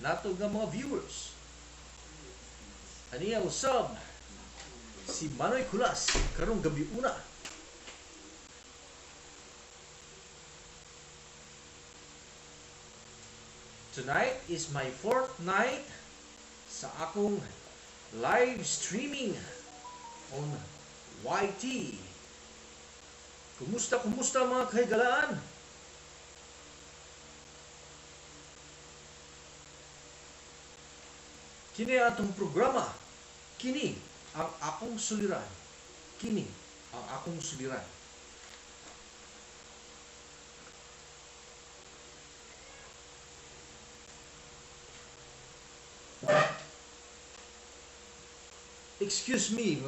Nato nga mga viewers. Aniya usab si Manoy Kulas karong gabi una. Tonight is my fourth night sa akong live streaming on YT. Kumusta, kumusta, mga kahigalaan? Kini atong programa. Kini ang akong suliran. Kini ang akong suliran. Excuse me.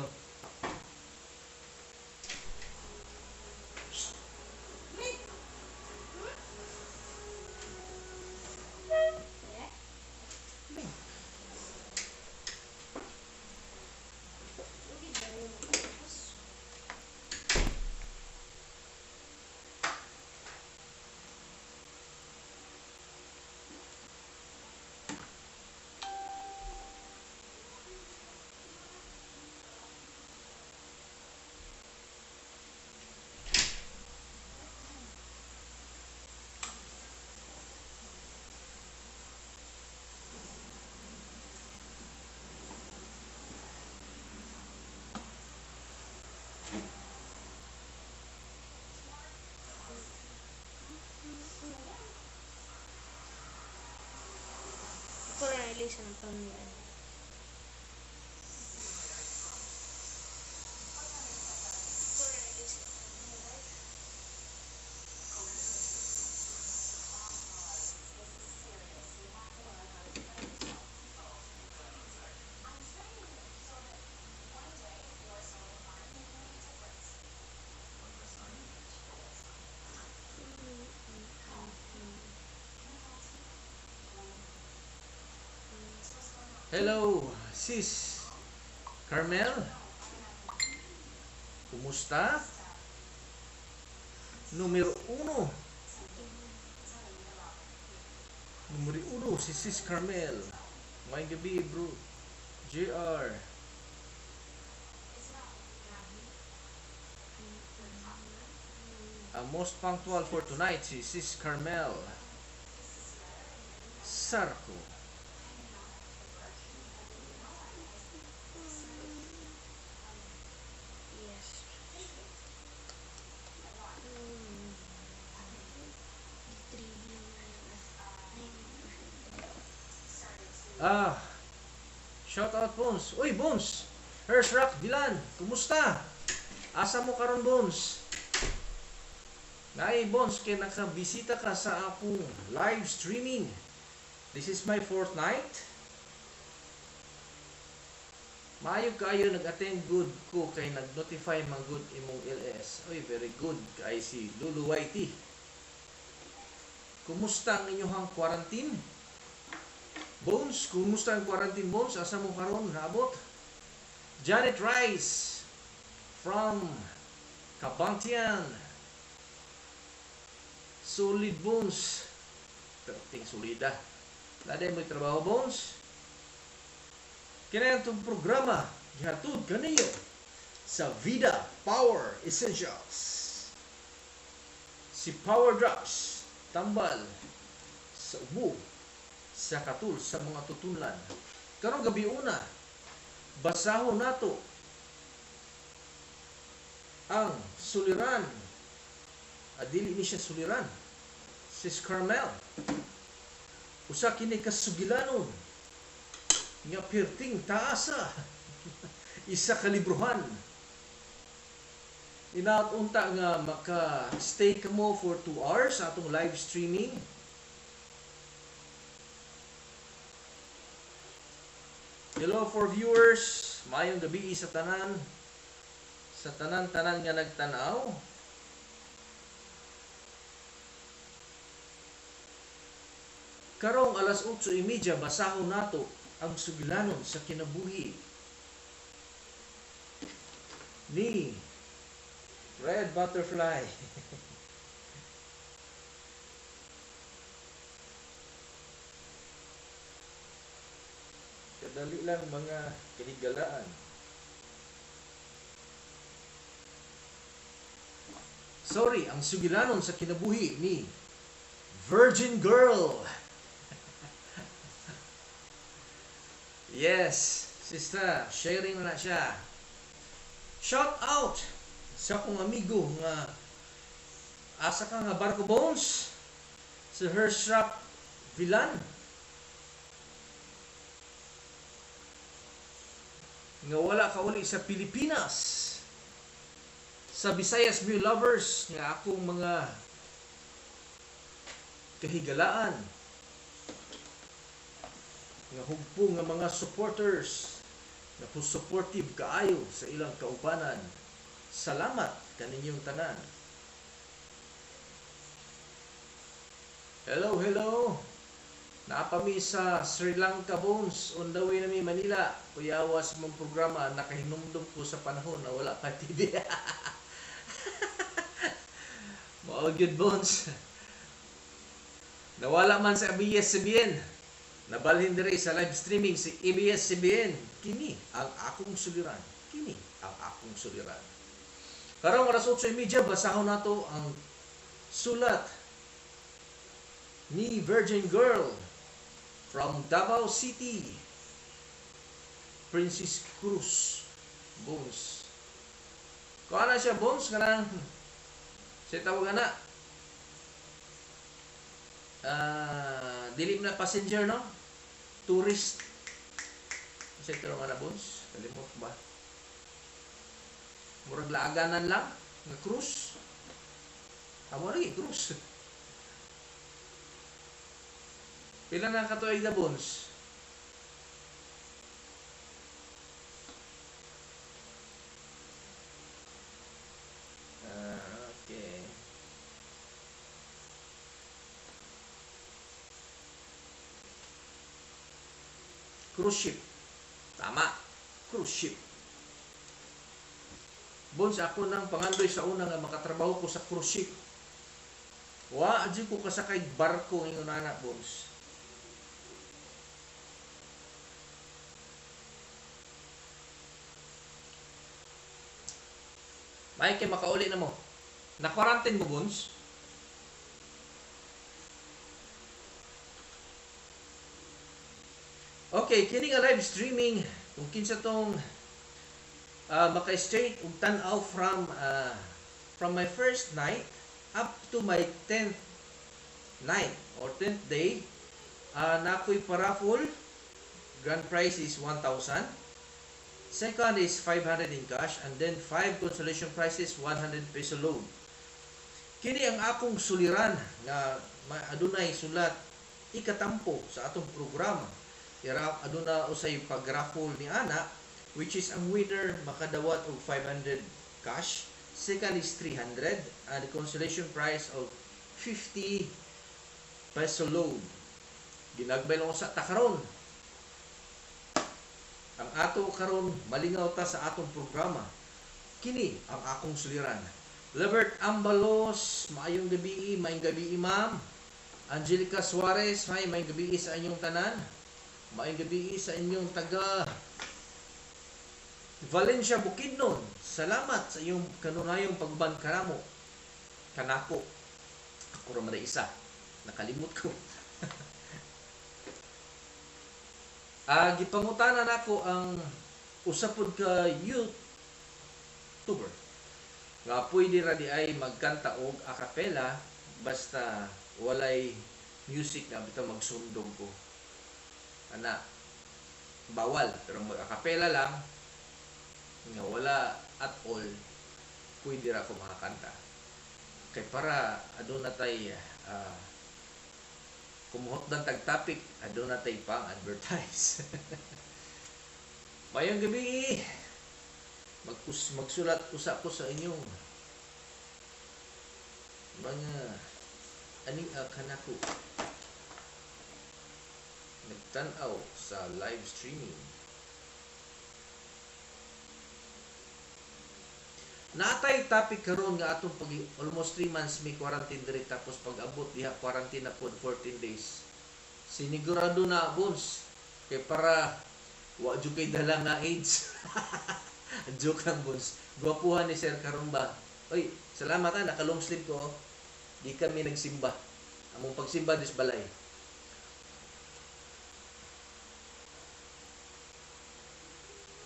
Ako na Elisa ng pamilya. Hello, sis Carmel. Kumusta? Numero 1. Numero 1, si Sis Carmel. Maayong gabi, bro. JR. Ang most punctual for tonight, si Sis Carmel Sarko. Yes. 3D 9%. Ah, shout out, Bones. Uy, Bones. Here's Rock Dilan. Kumusta? Asa mo karon, Bones? Nay, Bones, kay nakabisita ka sa akong live streaming. This is my fourth night. Maayo kayo nag-attend good ko kay nag-notify man good imong LS. Uy, very good kay si Lulu YT. Kumusta ang inyong quarantine? Bones, kumusta ang quarantine, Bones? Asa mo karon naabot? Janet Rice from Cabantian. Solid, Bones. Perting solida. Naday mo trabaho, Bones. Kini atong programa gihatod kaniyo sa Vida Power Essentials. Si Power Drops tambal sa ubo, sa katul, sa mga tutunlan. Karong gabi una, basahon nato ang suliran. Adili ni siya suliran. Sis Carmel. Usa kini ka sugilanon nga pirting taasa. Isa ka librohan. Inaot unta nga maka-stay ka mo for 2 hours sa atong live streaming. Hello for viewers, maayong gabi sa tanan. Sa tanan-tanan nga nagtan-aw. Karong alas 8:30, basahon nato ang sugilanon sa kinabuhi ni Red Butterfly. Kadali lang, mga kahigalaan. Sorry, ang sugilanon sa kinabuhi ni Virgin Girl. Yes, sister, sharing na siya. Shout out sa akong amigo nga asa ka nga barko, Bones, sa Hershap Villan, nga wala ka uli sa Pilipinas, sa Visayas View Lovers nga akong mga kahigalaan nga hugpo nga mga supporters na supportive kaayo sa ilang kaubanan. Salamat kaninyong tanan. Hello, hello. Naa pa mi sa Sri Lanka, Bones. On the way na mi Manila. Kuyawa sa mong programa, nakahinumdum ko sa panahon na wala pa TV. Mao gyud, Bones. Nawala man sa ABS-CBN. Nabalhin diri sa live streaming si ABS-CBN. Kini ang akong suliran. Kini ang akong suliran. Karong alas 8:30, basahon nato ang sulat ni Virgin Girl from Davao City, Princess Cruz, Bones. Kuha na siya, Bones, kanang siya tawag na dili na passenger, no? Tourist. Siya tawag na, Bones. Kalimot ba? Murag laaganan lang nga cruise. Amo lagi cruise. Pila na katuig na, Bones? Ah, okay. Cruise ship. Tama. Cruise ship. Bones, ako nang pangandoy sa una nga makatrabaho ko sa cruise ship. Wa jud ko kasakay barko ingon ana, Bones. May kay makauli na mo. Na-quarantine mo, Bones? Okay, kini nga live streaming, kung kinsa tong maka-straight og tan-aw from my first night up to my 10th night or 10th day, nakoy paraffle. Grand prize is 1,000. Second is 500 in cash and then 5 consolation prizes, 100 peso load. Kini ang akong suliran nga adunay sulat ikatampo sa atong programa. Ira aduna usay pag-raffle ni ana, which is ang winner makadawat og 500 cash, second is 300 and the consolation prize of 50 peso load. Ginagbay lang sa takaron. Ang ato karon, malingaw ta sa atong programa. Kini ang akong suliran. Lebert Ambalos, maayong gabi, maayong gabi, ma'am. Angelica Suarez, may maayong gabi sa inyong tanan. Maayong gabi sa inyong taga Valencia, Bukidnon. Salamat sa iyong kanunayong pagban kanamo. Kanako. Ako ra man isa. Nakalimot ko. Gipangutana nako ang usa pud ka YouTuber nga pwede ra di ay magkanta og a cappella basta walay music na bitaw magsundog ko. Ana bawal, pero mag a cappella lang nga wala at all, pwede ra ko makakanta. Kay para aduna tay kumuhot tag topic, aduna tay pang advertise. Mayong gabi, magsulat usa ko sa inyong mga aning kanako nagtan-aw sa live streaming. Natay topic karon nga atong pag almost 3 months may quarantine diri, tapos pag abot diha quarantine na pod 14 days. Sinigurado na, Bones, kay para Wa jud kay dala nga AIDS. Joke lang, Bones. Gwapuhan ni Sir karon ba? Oy, salamat ha, naka long sleeve ko. Oh. Di kami nagsimba. Among pagsimba dis balay.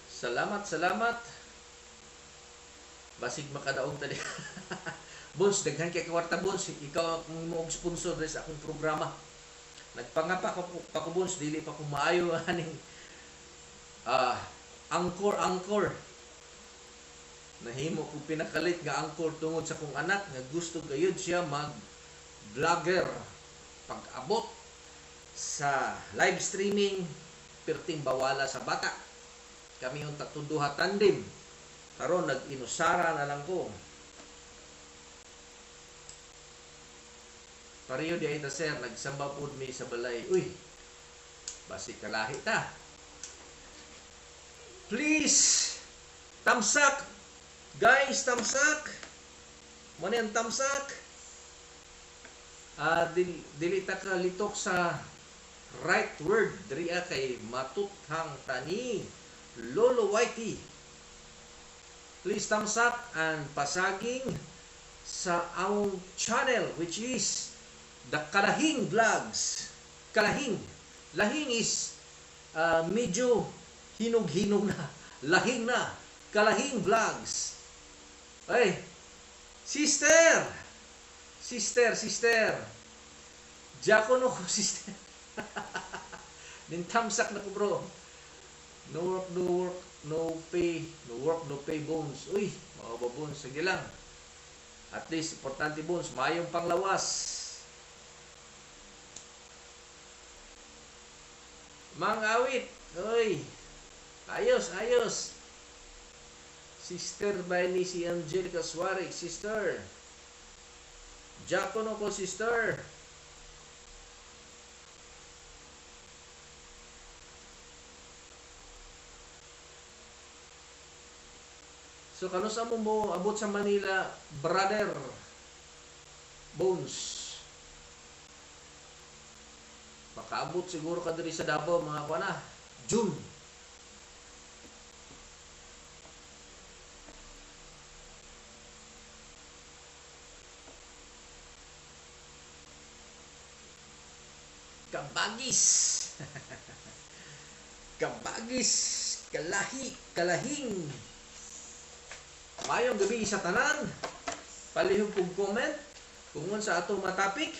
Salamat, salamat. Basig makadaog tali. Bones, daghan kay kwarta, Bones. Ikaw ang mo sponsor sa akong programa. Nagpangapa ko pa ko, Bones, dili pa ko maayo aning angkor angkor. Nahimo ko pinakalit nga angkor tungod sa kong anak nga gusto gayud siya mag vlogger. Pag-abot sa live streaming, perting bawala sa bata. Kami yung tatuduha tandem. Karon nag-inusara na lang ko. Pareho di ay ta, sir, nagsamba pud mi sa balay. Uy, basi kalahi ta. Please, tamsak. Guys, tamsak. Mo ni ang tamsak. Dili ta ka litok sa right word diri kay matuthang tani Lolo Whitey. Please thumbs up and pasaging sa among channel, which is the Kalahing Vlogs. Kalahing. Lahing is medyo hinog-hinog na. Lahing na. Kalahing Vlogs. Ay, sister! Sister, sister. Diakono ko, sister. Nintamsak na ko, bro. No work, no work, no pay. No work, no pay, Bones. Uy, mga ba, Bones, sige lang. At least, importante, Bones, mayong panglawas. Mang Awit, uy, ayos, ayos. Sister by ni si Angelica Suarez, sister. Diakono ko, sister. So, kanus mo mo abot sa Manila, brother Bones? Makaabot siguro ka diri sa Davao mga kuan na, June. Kabagis. Kabagis, kalahi, kalahing. Mayong gabi sa tanan. Palihog kog comment kung unsa atong matapik.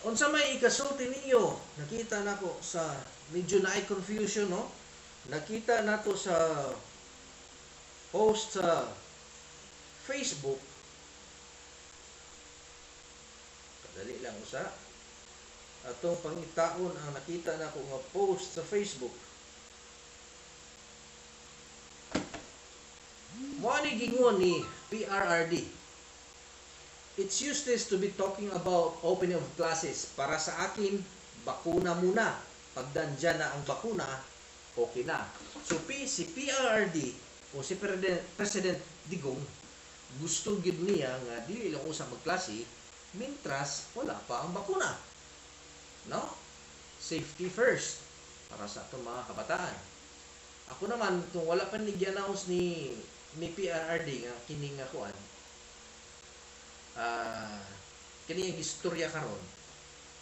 Unsa may ikasulti ninyo? Nakita nako sa medyo naay confusion, no? Nakita nato sa post sa Facebook. Kadali lang usa. Atong pangitaon ang nakita nako nga post sa Facebook. Mo ni gingon ni PRRD. It's useless to be talking about opening of classes. Para sa akin, bakuna muna. Pag nandyan na ang bakuna, okay na. So si PRRD o si President Digong, gusto gid niya nga dili lang usa magklase mintras wala pa ang bakuna. No? Safety first para sa atong mga kabataan. Ako naman, kung wala pa ni gi-announce ni PRRD nga kini nga kuan, kini ang istorya karon,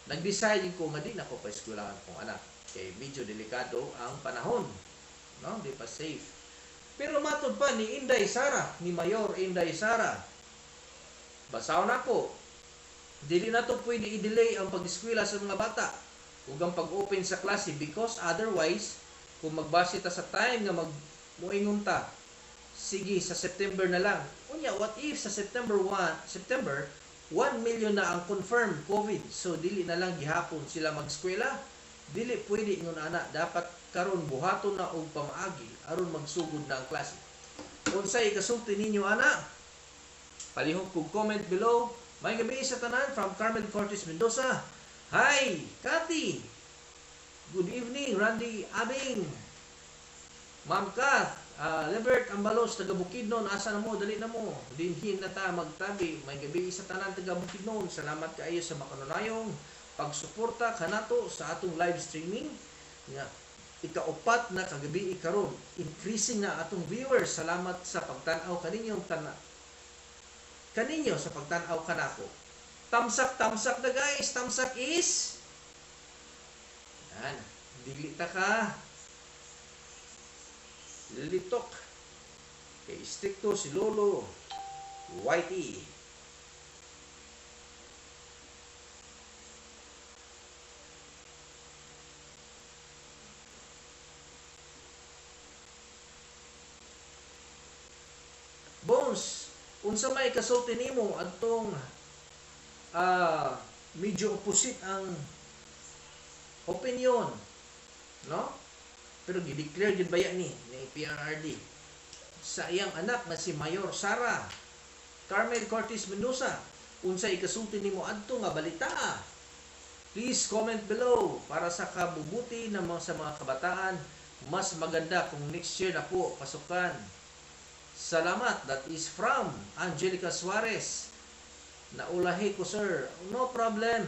nag-decide ko nga di na ko pa-eskwelahan kong anak kay medyo delikado ang panahon, no? Di pa safe. Pero matod pa ni Inday Sara, ni Mayor Inday Sara, basahon nako, dili na to pwede i-delay ang pag-eskwela sa mga bata ug ang pag-open sa klase, because otherwise kung magbase ta sa time nga moingon ta, sige sa September na lang. Unya, what if sa September 1, September 1 million na ang confirmed COVID, so dili na lang gihapon sila mag-eskwela? Dili pwede ingon ana, dapat karon buhaton na og pamaagi aron magsugod na ang klase. Unsay ikasulti ninyo ana? Palihog kog comment below. May gabi sa tanan from Carmen Cortez Mendoza. Hi, Kathy. Good evening, Randy Abing. Ma'am Kath, Lebert Ambalos, taga Bukidnon, asa na mo? Dali na mo. Dinhin na ta magtabi. May gabi sa tanan taga Bukidnon. Salamat kaayo sa makanunayong pagsuporta kanato sa atong live streaming nga Ikaupat na kagabi karon, increasing na atong viewers. Salamat sa pagtan-aw kaninyo kaninyo sa pagtan-aw kanako. Tamsak, tamsak na, guys. Tamsak is yan, dili ta ka litok kay istrikto si Lolo Whitey. Bones, unsa may kasulti nimo adtong medyo opposite ang opinion, no? Pero gideclare gyud baya ni PRRD sa iyang anak na si Mayor Sara. Carmel Cortez Mendoza, unsay ikasulti nimo adto nga balita? Please comment below. Para sa kabubuti ng mga sa mga kabataan, mas maganda kung next year na po pasukan. Salamat. That is from Angelica Suarez. Naulahi ko, sir. No problem.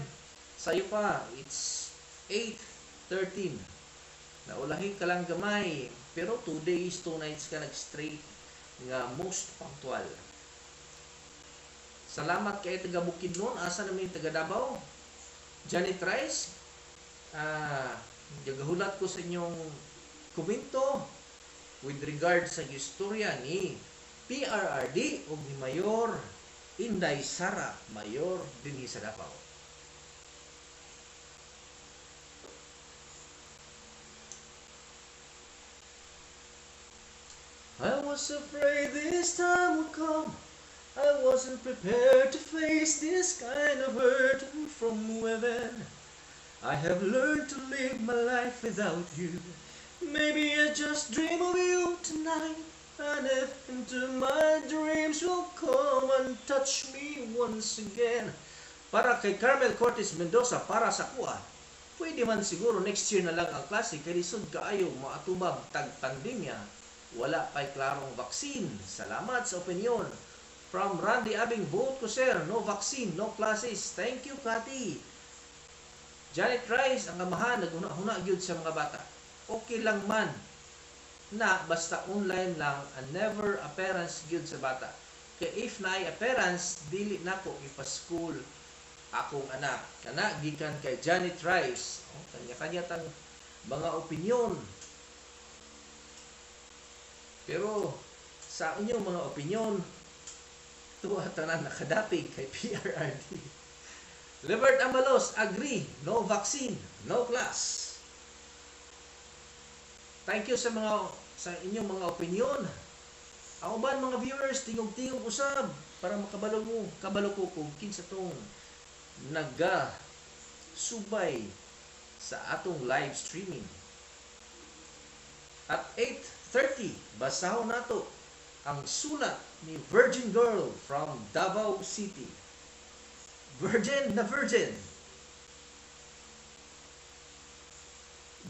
Sa'yo pa. It's 8:13. Naulahi ka lang gamay. Pero 2 days, 2 nights ka nag-straight nga most punctual. Salamat kay taga Bukidnon. Asa naman yung taga Davao? Janet Rice, gagahulat ko sa inyong komento with regard sa istorya ni PRRD o ni Mayor Inday Sara, Mayor dinhi sa Davao. I was afraid this time would come. I wasn't prepared to face this kind of hurt from within. I have learned to live my life without you. Maybe I just dream of you tonight. And if into my dreams will come and touch me once again. Para kay Carmel Cortez Mendoza, para sa kuha, pwede man siguro next year na lang ang klase kay lisod kaayo maatubag tag pandemya. Wala pa'y klarong vaccine. Salamat sa opinion. From Randy Abing, vote ko, sir, no vaccine, no classes. Thank you, Kati. Janet Rice, ang amahan, naghuna-huna gyud sa mga bata. Okay lang man na basta online lang and never appearance gyud sa bata. Kay if naay appearance, dili nako ipa-school akong anak. Kana gikan kay Janet Rice. Oh, kanya-kanya tang mga opinion. Pero sa inyong mga opinion, tuwa tanan nakadapig kay PRRD. Libert Amalos, agree, no vaccine, no class. Thank you sa inyong mga opinion. Ang uban mga viewers, tingog-tingog usab para makabalo mo, kabalo ko kung kinsa tong naga subay sa atong live streaming. At 8:30, basahon nato ang sulat ni Virgin Girl from Davao City. Virgin na virgin.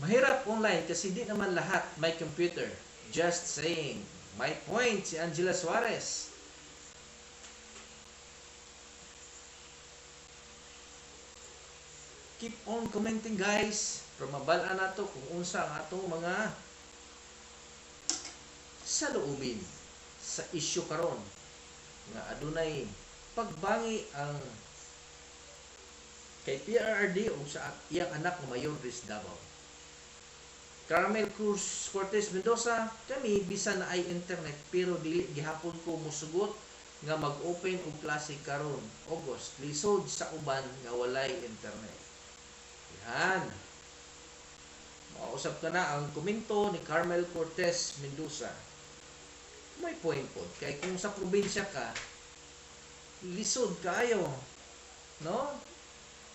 Mahirap online kasi di naman lahat may computer. Just saying. My point, si Angela Suarez. Keep on commenting, guys. Pero mabal-an nato kung unsa ang atong mga saloobin sa isyu karon nga adunay pagbangi ang kay PRRD o sa iyang anak nga Mayor Riz Davao. Carmel Cruz Cortez Mendoza, kami bisan na ay internet pero dili gihapon ko musugot nga mag-open og klase karon August, lisod sa uban nga walay internet. Yan. Mausap ka na ang komento ni Carmel Cortez Mendoza. May point po. Kay kung sa probinsya ka, lisod kaayo. No?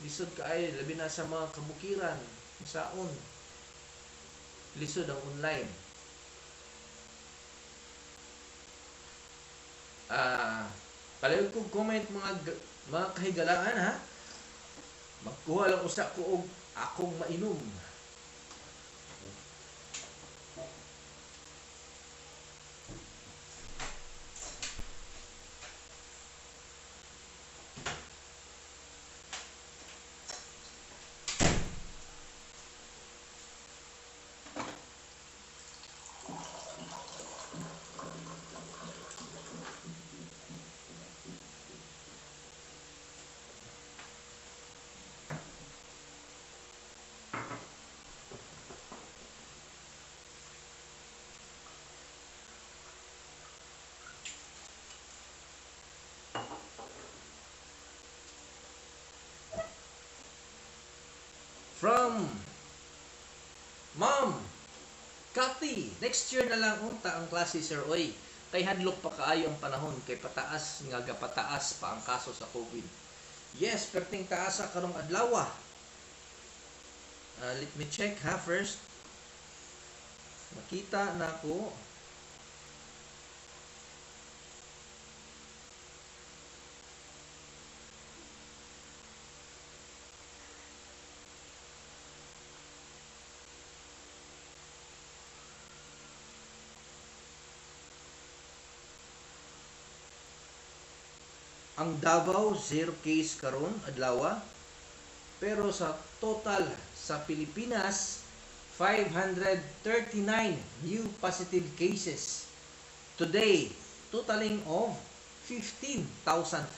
Lisod kaayo. Labi na sa mga kabukiran, saon. Lisod ang online. Palayog kong comment mga kahigalaan ha. Magkuha lang usa ko og akong mainom. From Ma'am Kathy, next year na lang unta ang klase, sir, oy. Kay hadlok pa kaayo ang panahon kay pataas nga gapataas pa ang kaso sa COVID. Yes, perting taasa karong adlaw. Let me check ha first. Makita na ko. Ang Davao, zero case karon adlaw. Pero sa total sa Pilipinas, 539 new positive cases today, totaling of 15,588.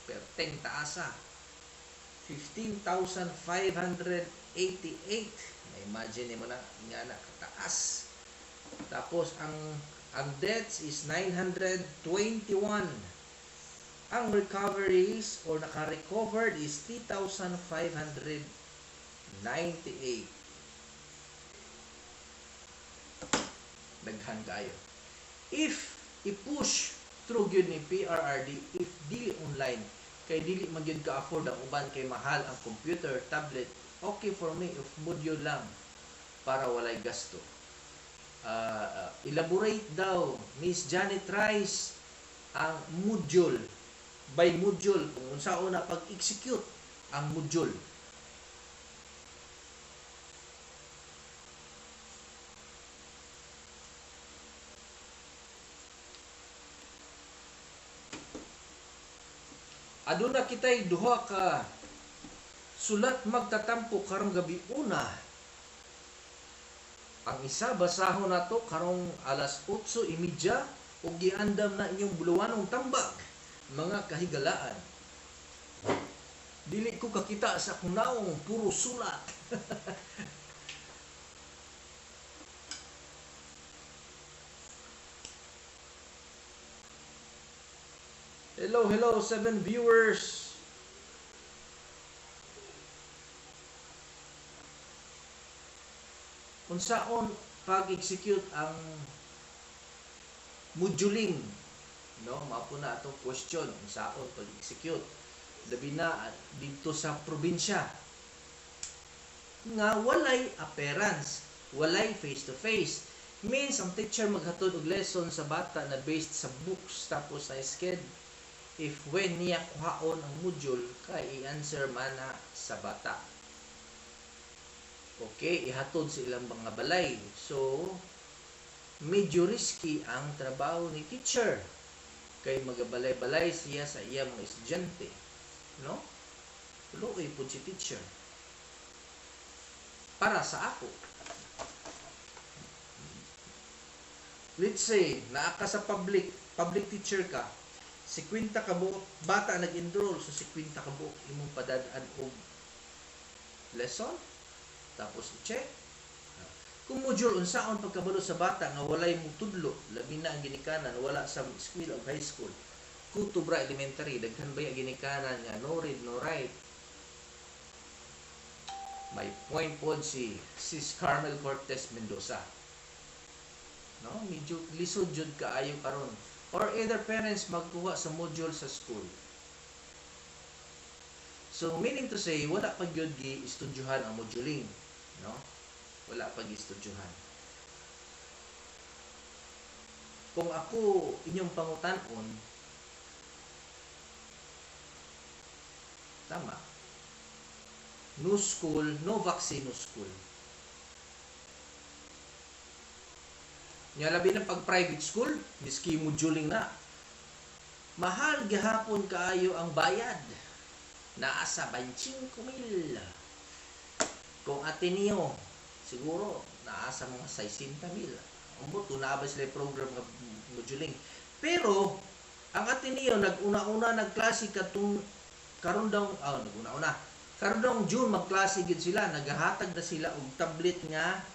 Perteng taasa. 15,588. Na-imagine mo na, nga na kataas. Tapos ang deaths is 921. Ang recoveries or naka-recovered is 3,598. Daghan kayo. If i-push through gyud ni PRRD, if dili online, kay dili man gyud ka-afford ang uban kay mahal ang computer, tablet, okay for me if module lang para walay gasto. Elaborate daw Miss Janet Rice ang module by module kung unsaon na pag-execute ang module. Aduna kitay duha ka sulat magtatampo karong gabi una. Ang isa basahon nato karong alas 8:30 ug giandam na inyong buluwanong tambag, mga kahigalaan. Dili ko kakita sa akong naong, puro sulat. Hello, hello, 7 viewers. Unsaon pag-execute ang moduling, no? Mao na atong question, unsaon pag-execute labi na dito sa probinsya nga walay appearance, walay face to face. Means ang teacher maghatod og lesson sa bata na based sa books, tapos na sked if when niya kuhaon ang module kay i-answer man na sa bata. Okay, ihatod sa ilang mga balay. So, medyo risky ang trabaho ni teacher kay magabalay-balay siya sa iya mga estudyante, no? Luoy pud si teacher. Para sa ako, let's say naa ka sa public teacher ka, 50 ka buok bata nag-enroll, so 50 ka buok imong padad-an og lesson, tapos i-check. Kung module, unsaon pagkabalo sa bata nga walay mutudlo, labi na ang ginikanan, wala sa school o high school, kutubra elementary, daghan ba yung ginikanan nga no read, no write. May point pod si Sis Carmel Cortez Mendoza. No, medyo lisod jud kaayo karon. Or either parents magkuha sa module sa school. So meaning to say, wala pa gyud gi-estudyuhan ang moduling, no? Wala pa gi-estudyuhan. Kung ako inyong pangutan-on, tama. No school, no vaccine, no school. Nya labi na pag private school, miski moduling na. Mahal gihapon kaayo ang bayad. Naa sa 25,000. Kung Ateneo, siguro naa sa mga 60,000. Ambot kung naa ba sila program nga moduling. Pero ang Ateneo nag-una-una nagklase katong karon daw, nag-una-una. Karon daw June magklase gyud sila, naghahatag na sila og tablet nga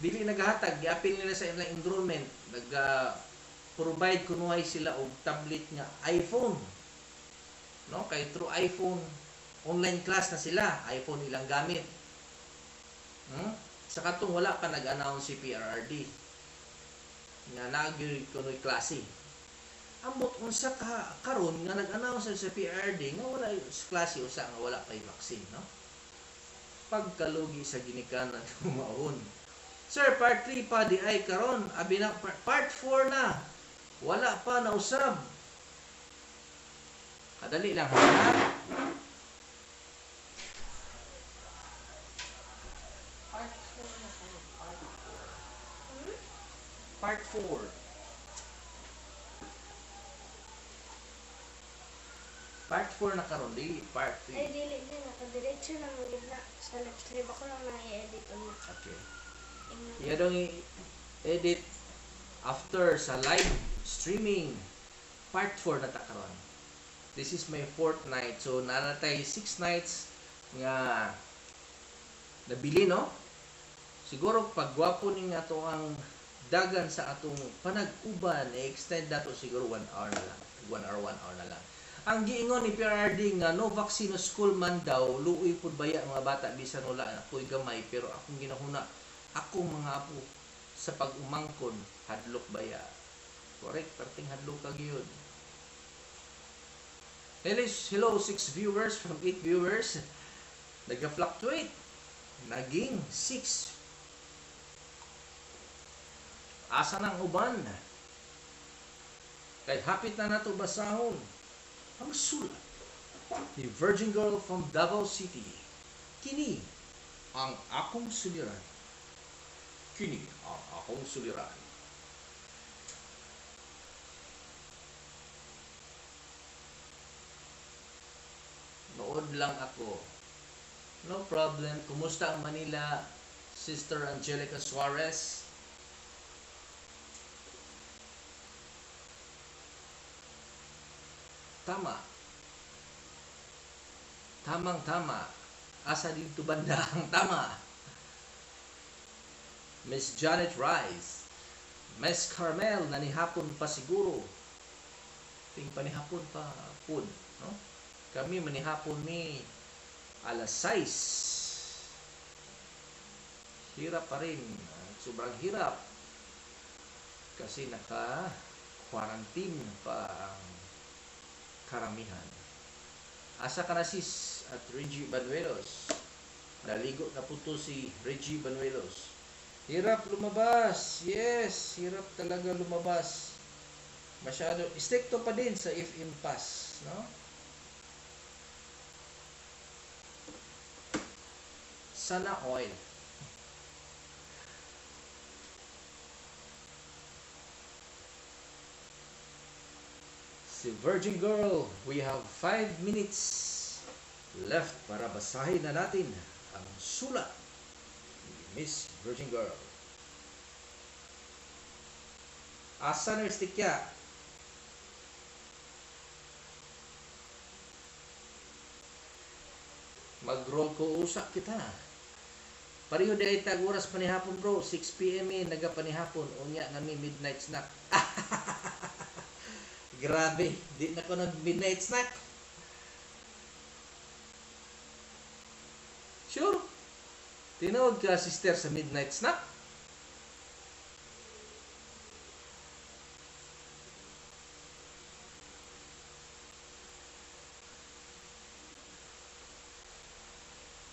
dili naghahatag, giapil nila sa ilang enrollment, nag-provide kunuhay sila og tablet nga iPhone. No, kay through iPhone Online class na sila, iPhone ilang gamit. Sa katong wala pa nag-announce si PRRD nga naa gyud kunoy klase. Ambot unsa ka karon nga nag-announce sa PRRD nga wala klase usa nga wala pay vaccine, no? Pagkalugi sa ginikanan maon. Sir, part 3 pa di ay karon, abi na part 4 na. Wala pa nausab. Kadali lang ha. Part 4 na karon, part 4. Hmm? Part 4. Part 4 na karon, dili part Ay, 3. dili na. Nakadiretso na mo gid na sa live stream. Ako lang na i-edit ulit. Okay. Ingnan. Iya dong i-edit after sa live streaming. Part 4 na ta karon. This is my fourth night. So nanatay 6 nights nga nabili, no? Siguro pag gwapo ning ato ang dagan sa atong panag-uban, i-extend nato siguro 1 hour na lang. 1 hour, 1 hour na lang. Ang giingon ni PRRD nga no vaccine no school man daw, luoy pud baya mga bata bisan wala ako'y gamay, pero akong ginahuna akong mga apo sa pag-umangkon hadlok baya. Correct, perting hadlok ka gyud. Hello, hello 6 viewers from 8 viewers. Nag-fluctuate. Naging 6. Asa nang uban? Kay hapit na nato basahon ang sulat ni Virgin Girl from Davao City. Kini ang akong suliran. Kini ang akong suliran. Nood lang ako. No problem. Kumusta ang Manila, Sister Angelica Suarez? Tama. Tamang tama. Asa dito banda ang tama? Miss Janet Rice. Miss Carmel, nanihapon pa siguro. Ting panihapon pa pud, no? Kami manihapon ni alas 6. Hirap pa rin. Sobrang hirap. Kasi naka-quarantine pa ang karamihan. Asa ka na sis at Reggie Banuelos? Naligo na po to si Reggie Banuelos. Hirap lumabas. Yes, hirap talaga lumabas. Masyado. Stricto pa din sa if impasse, no? Sana oil. Si Virgin Girl, we have 5 minutes left para basahin na natin ang sulat ni Miss Virgin Girl. Asa na istikya? Mag-roll ko usak kita. Pareho di ay tag oras panihapon bro, 6 p.m. eh, nagapanihapon, unya nami midnight snack. Grabe, di na ko nag midnight snack. Sure? Tinawag ka sister sa midnight snack?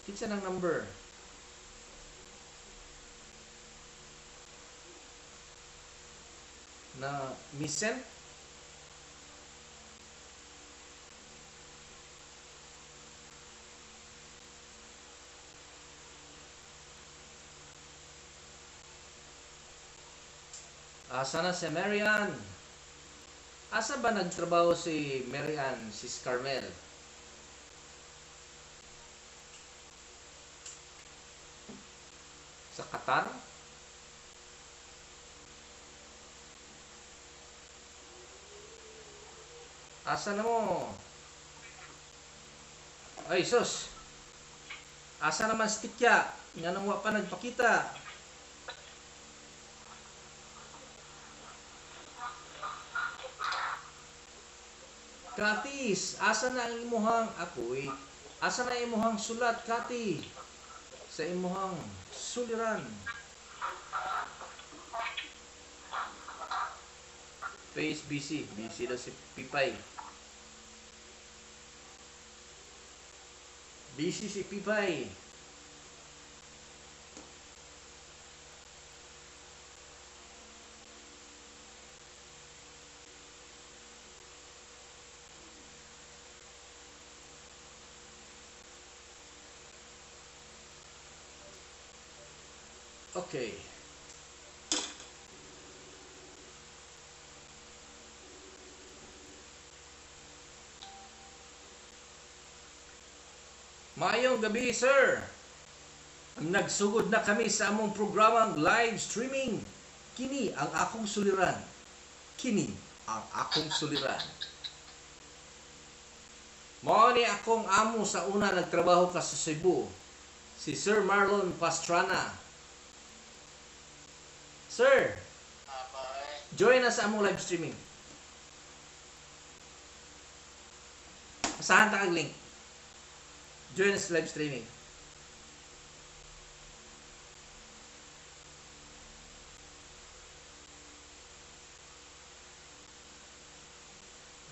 Kinsa nang number? Na misent? Asa na si Marian? Asa ba nagtrabaho si Marian, si Carmel? Sa Qatar? Asa na mo? Ay, sus! Asa naman si Tikya? Nga nang wa pa nagpakita. Katis, asa na ang imuhang apoy? Asa na imuhang sulat, Kati? Sa imuhang suliran. Face busy. Busy daw si Pipay. Busy si Pipay. Okay. Maayong gabi, sir. Nagsugod na kami sa among programang live streaming. Kini ang akong suliran. Kini ang akong suliran. Mao ni akong amo sa una nagtrabaho ka sa Cebu, si Sir Marlon Pastrana. Sir, join na sa among live streaming. Asahan ta kag link. Join us live streaming.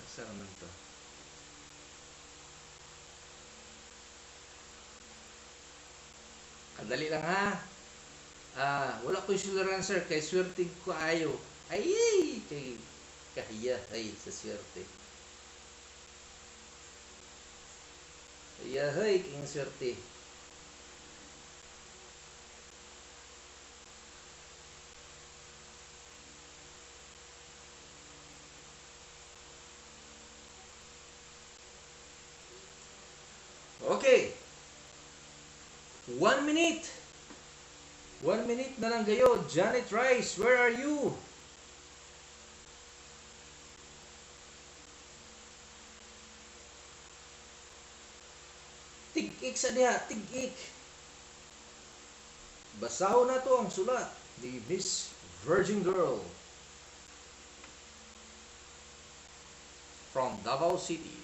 Asa naman to? Kadali lang ha. Ah, wala ko'y suliran, sir, kay swerte ko ayo. Ay, kay kahiya ay sa swerte. Ayahay, king swerte. Okay. 1 minute. 1 minute na lang kayo. Janet Rice, where are you? Tig-ik sa diha, tig-ik. Basahon na to ang sulat ni Miss Virgin Girl from Davao City.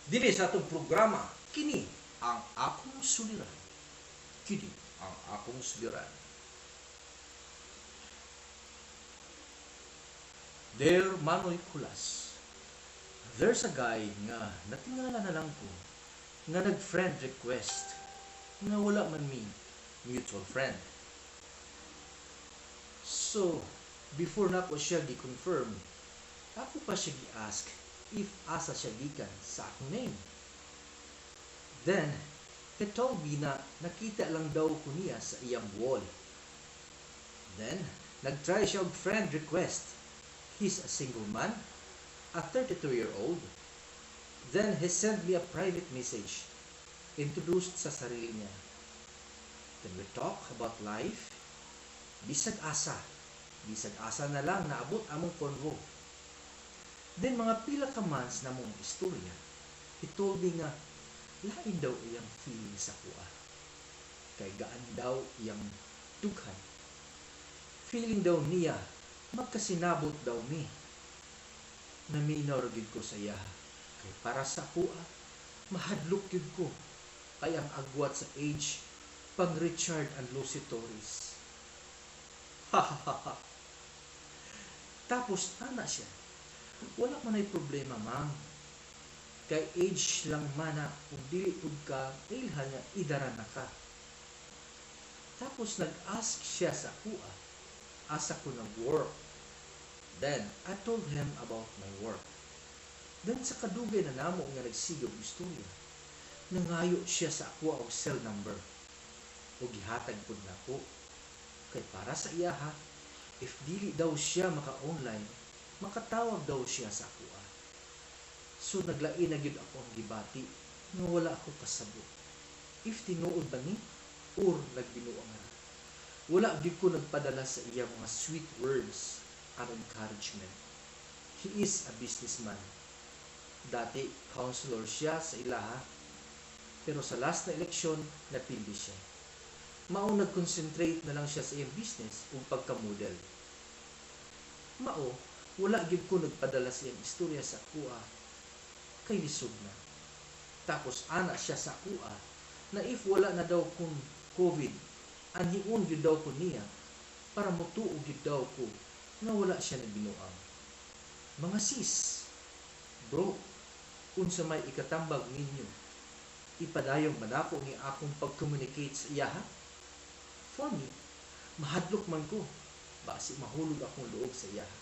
Dili sa atong programa, kini ang akong suliran. Kini ang akong suliran. Dear Manoy Kulas, there's a guy nga natingala na lang ko nga nag-friend request nga wala man mi mutual friend. So, before nako siya gi-confirm, ako pa siya gi-ask if asa siya gikan sa akong name. Then, he told me na nakita lang daw ko niya sa iyang wall. Then, nag-try siya og friend request. He's a single man, a 32-year-old. Then, he sent me a private message, introduced sa sarili niya. Then we talk about life. Bisag asa na lang naabot among convo. Then mga pila ka months na mong istorya, he told me nga lain daw iyang feeling sa akoa. Kay gaan daw iyang dughan. Feeling daw niya magkasinabot daw mi. Naminaw ra gyud ko sa iya. Kay para sa akoa, mahadlok gyud ko. Kay ang agwat sa age pang Richard and Lucy Torres. Ha ha ha ha. Tapos ana siya. Wala man ay problema, ma'am. Kay age lang mana ug dili pud ka ilhan nga idaran na ka. Tapos nag-ask siya sa akoa, asa ko nag-work. Then, I told him about my work. Then sa kadugay na namo nga nagsigog istorya, nangayo siya sa akoa og cell number. O gihatag pud nako. Kay para sa iyaha, if dili daw siya maka-online, makatawag daw siya sa akoa. So naglain na gyud ako ang gibati nga wala ako kasabot. If tinuod ba ni or nagbinuang ra. Wala gyud ko nagpadala sa iya mga sweet words and encouragement. He is a businessman. Dati councilor siya sa ilaha, pero sa last na eleksyon napildi siya. Mao nag-concentrate na lang siya sa iyang business ug pagka-model. Mao, wala gyud ko nagpadala sa iyang istorya sa akoa. Kay lisod na. Tapos ana siya sa akoa na if wala na daw kung COVID, anhion gyud daw ko niya para mutuo gyud daw ko nga wala siya nagbinuang. Mga sis, bro, unsa may ikatambag ninyo? Ipadayon ba nako ni akong pag-communicate sa iyaha? For me, mahadlok man ko, basi mahulog akong loob sa iyaha.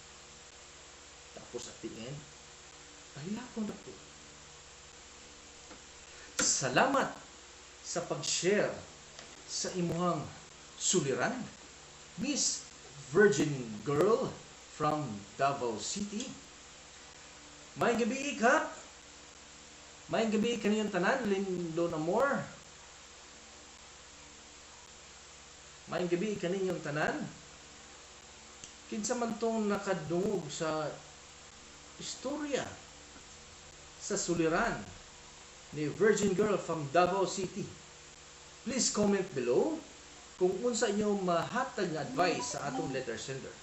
Tapos at the end, pahilakon na ko. Salamat sa pag-share sa imuhang suliran, Miss Virgin Girl from Davao City. May gabi ka. May gabi kaniyong tanan, Lindo Namor. May gabi kaninyong tanan. Kinsa man tong nakadungog sa istorya sa suliran ni Virgin Girl from Davao City. Please comment below kung unsa inyo mahatag nga advice sa atong letter sender.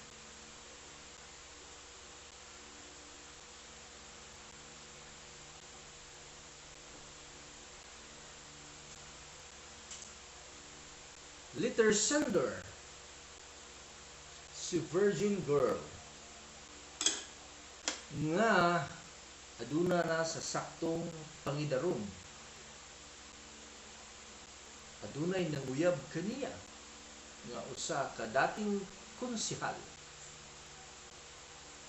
Letter sender si Virgin Girl nga aduna na sa saktong pangidaron. Adunay nanguyab kaniya nga usa ka dating konsehal,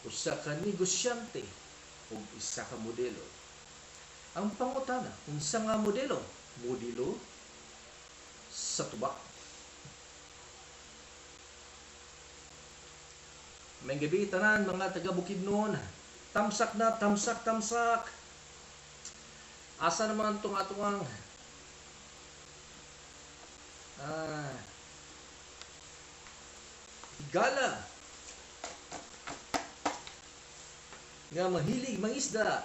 usa ka negosyante ug isa ka modelo. Ang pangutana, unsa nga modelo? Modelo sa tubak. May gabi tanan mga taga Bukidnon. Tamsak na, tamsak, tamsak. Asa naman itong atuang higala nga mahilig mangisda.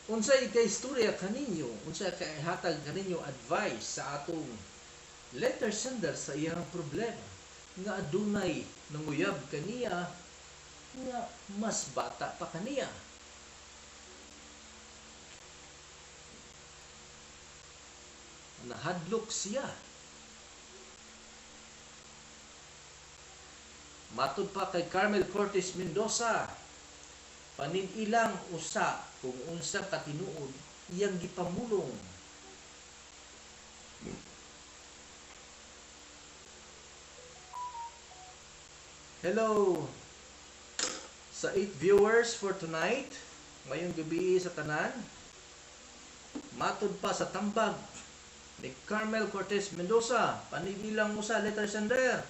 Unsay kay istorya kaninyo, unsay kay hatag kaninyo advice sa atong letter sender sa iyang problema nga adunay nanguyab kaniya nga mas bata pa kaniya. Nahadlok siya. Matud pa kay Carmel Cortez Mendoza, paninilang usa kung unsa katinuod iyang gipamulong. Hello sa 8 viewers for tonight. Ngayong gabi sa tanan. Matud pa sa tambag ni Carmel Cortez Mendoza, panibilang mo sa letter sender.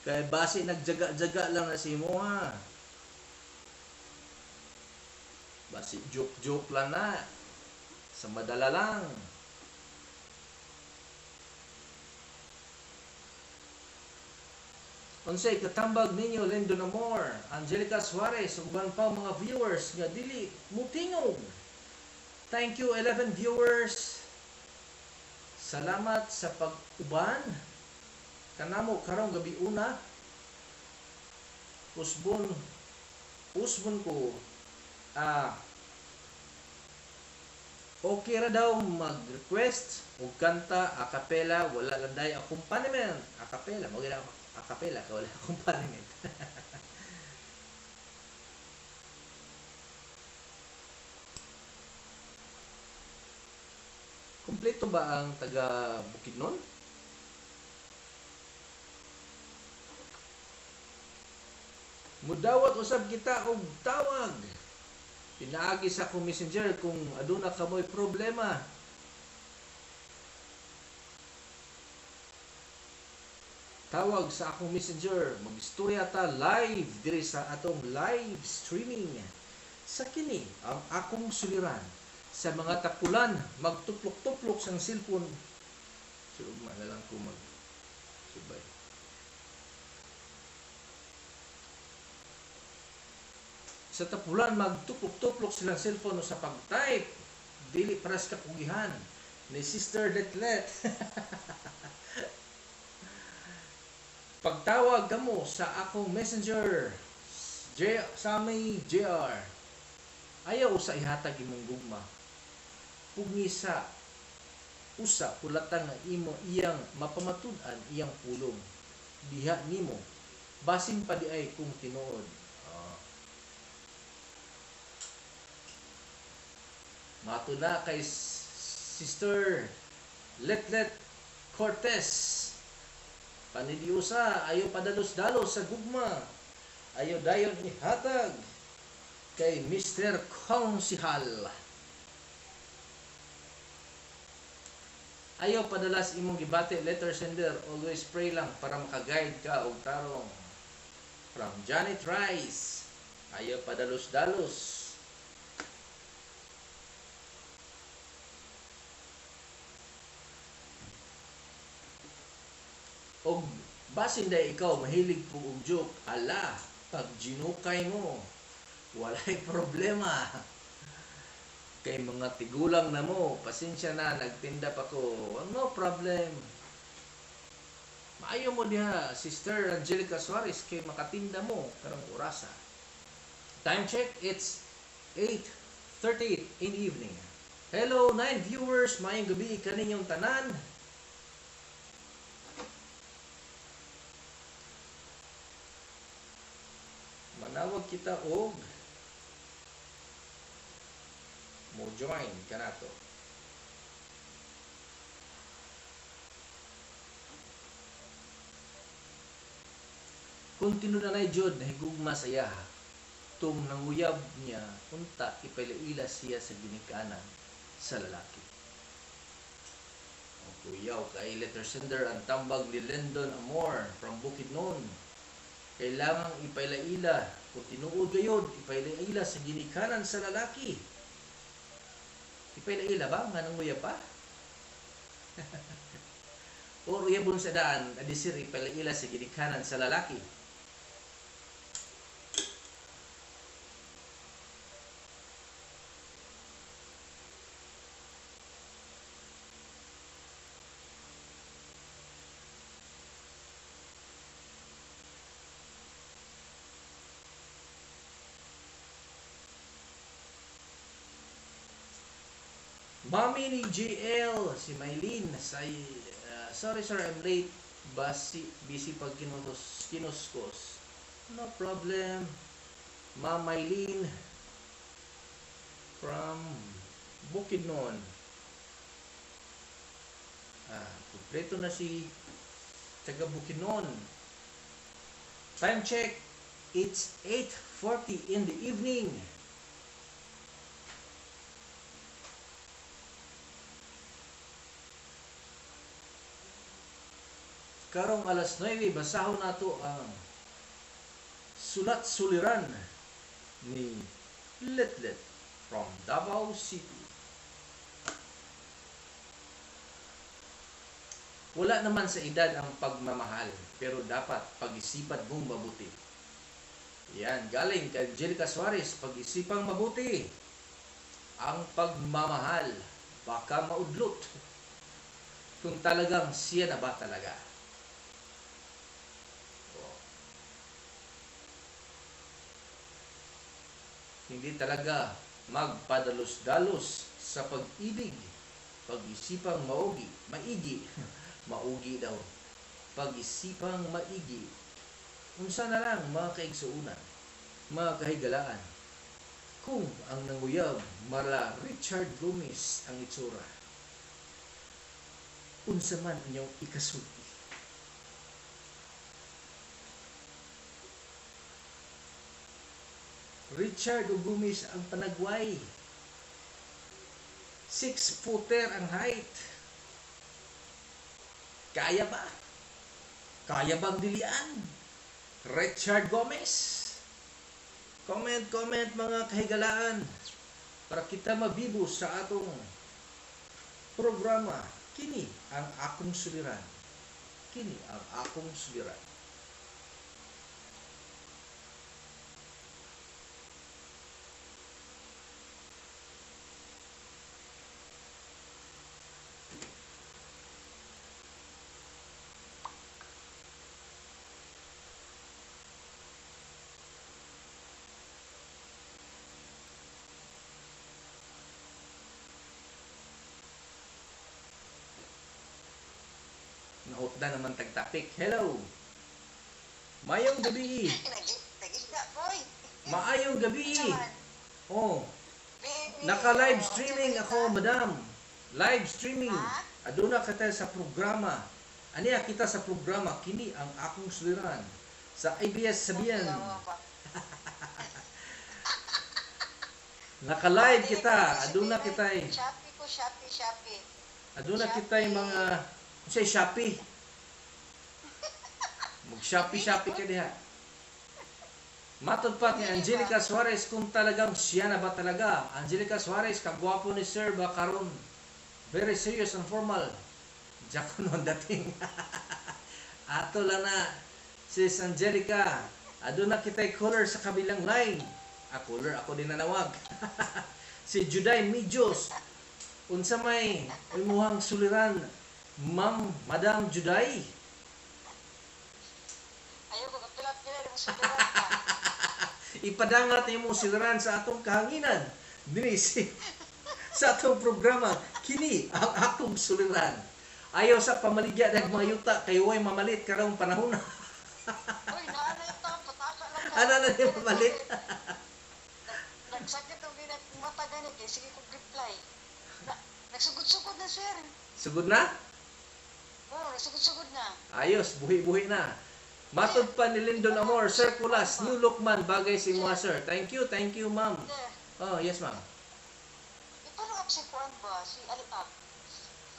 Kay base nagjaga-jaga lang na si mo ha. Basi joke-joke lang na. Sa madala lang. Unsay katambag ninyo, Lindo Namor, Angelica Suarez, ug uban pa mga viewers nga dili mutingog. Thank you 11 viewers. Salamat sa pag-uban kanamo karong gabi una. Usbon usbon ko okay ra daw mag-request og kanta a cappella, wala lang day accompaniment. A cappella, mo gina a cappella ka wala accompaniment. Kompleto ba ang taga Bukidnon? Mudawat usab kita og tawag. Pinaagi sa akong messenger kung aduna kamoy problema. Tawag sa akong messenger, magistorya ta live diri sa atong live streaming. Sa kini ang akong suliran sa mga tapulan magtuplok-tuplok sang cellphone. So ugma na lang ko mag subay. Sa tapulan magtuplok-tuplok silang cellphone sa pag-type. Dili paras kapugihan ni Sister Letlet. Pagtawag kamo sa akong messenger J Sammy JR. Ayaw usa ihatag imong gugma. Pugni sa usa hulatan nga imo iyang mapamatud-an iyang pulong. Diha nimo basin pa di ay kung tinuod. Mato na kay Sister Letlet Cortez. Panidiusa, ayaw padalos-dalos sa gugma. Ayaw dayon ihatag kay Mr. Konsihal. Ayaw padalas imong gibati letter sender, always pray lang para makaguide ka og tarong. From Janet Rice. Ayaw padalos-dalos. Og basin day ikaw mahilig po og joke, ala, pag ginukay mo, walay problema. Kay mga tigulang na mo, pasensya na, nagtinda pa ko. No problem. Maayo mo diha, Sister Angelica Suarez, kay makatinda mo karong orasa. Time check, it's 8:38 in the evening. Hello, 9 viewers, maayong gabi kaninyong tanan. Manawag kita og mo join kanato. Kung tinunanay jud nahigugma sa iya, tung nanguyab niya unta ipailaila siya sa ginikanan sa lalaki. O kuyaw kay letter sender ang tambag ni Lyndon Amor from Bukidnon. Kailangang ipailaila kung tinuod gayod ipailaila sa ginikanan sa lalaki. Ipailaila ba nga nanguyab pa? O uyabon sa daan adisir ipailaila sa ginikanan sa lalaki. Mami ni JL, si Mylene, say, sorry sir, I'm late. Basi, busy pag kinuskos. No problem. Ma'am Mylene from Bukidnon. Kompleto na si taga Bukidnon. Time check, it's 8:40 in the evening. Karong alas 9, basahon nato ang Sulat Suliran ni Letlet from Davao City. Wala naman sa edad ang pagmamahal, pero dapat pag-isipan mong mabuti. Yan, galing kay Angelica Suarez, pag-isipang mabuti ang pagmamahal, baka maudlot kung talagang siya na ba talaga. Hindi talaga magpadalos-dalos sa pag-ibig. Pag-isipang maugi, maigi, maugi daw. Pag-isipang maigi. Unsa na lang mga kaigsuonan, mga kahigalaan, kung ang nanguyab mala Richard Gomez ang itsura, unsa man inyong ikasulti? Richard Gomez ang panagway. 6-footer ang height. Kaya ba? Kaya bang dilian? Richard Gomez? Comment, comment mga kahigalaan para kita mabibo sa atong programa. Kini ang akong suliran. Kini ang akong suliran. Utdan naman tag topic. Hello. Maayong gabi. Nagigda, boy. Maayong gabi. Chaman. Oh, Baby. naka live Oh, streaming balita? ako, madam. Live streaming. Ha? Aduna kita sa programa. Aniya kita sa programa, kini ang akong suliran sa ABS-CBN. Ano ba? Naka-live Dili kita. ko Aduna sabihin, kita eh. Shopee ko, Shopee, Shopee. Aduna kita'y mga unsay Shopee. Mag Shopee Shopee ka diha. Matod pa ni Angelica Suarez kung talagang siya na ba talaga. Angelica Suarez, kagwapo ni Sir ba karon? Very serious and formal. Diakono ang dating. Ato lang na, Sis Angelica. Aduna kita'y caller sa kabilang line. Ah, caller ako din nanawag. Si Juday Mijos. Unsa may imuhang suliran, Ma'am, Madam Juday? Ayaw ko, kapila-pila, di mo suliran ka. Ipadangat imong suliran sa atong kahanginan. Dinhi sa atong programa, kini ang akong suliran. Ayaw sa pamaligya ng mga yuta kay way mamalit karong panahon na. Uy, naana ito, pataka lang ka. Ana na ni mamalit. Nagsakit ang ginag mata gani kay sige kong reply. Na, nagsugod-sugod na, sir. Sugod na? Oo, nagsugod-sugod na. Ayos, buhi-buhi na. Matod pa ni Lyndon Amor, Sir Kulas, new look man, bagay si mga sir. Thank you, ma'am. Sir, Oh, yes, ma'am. ipano up si Kuan ba? Si Alipap.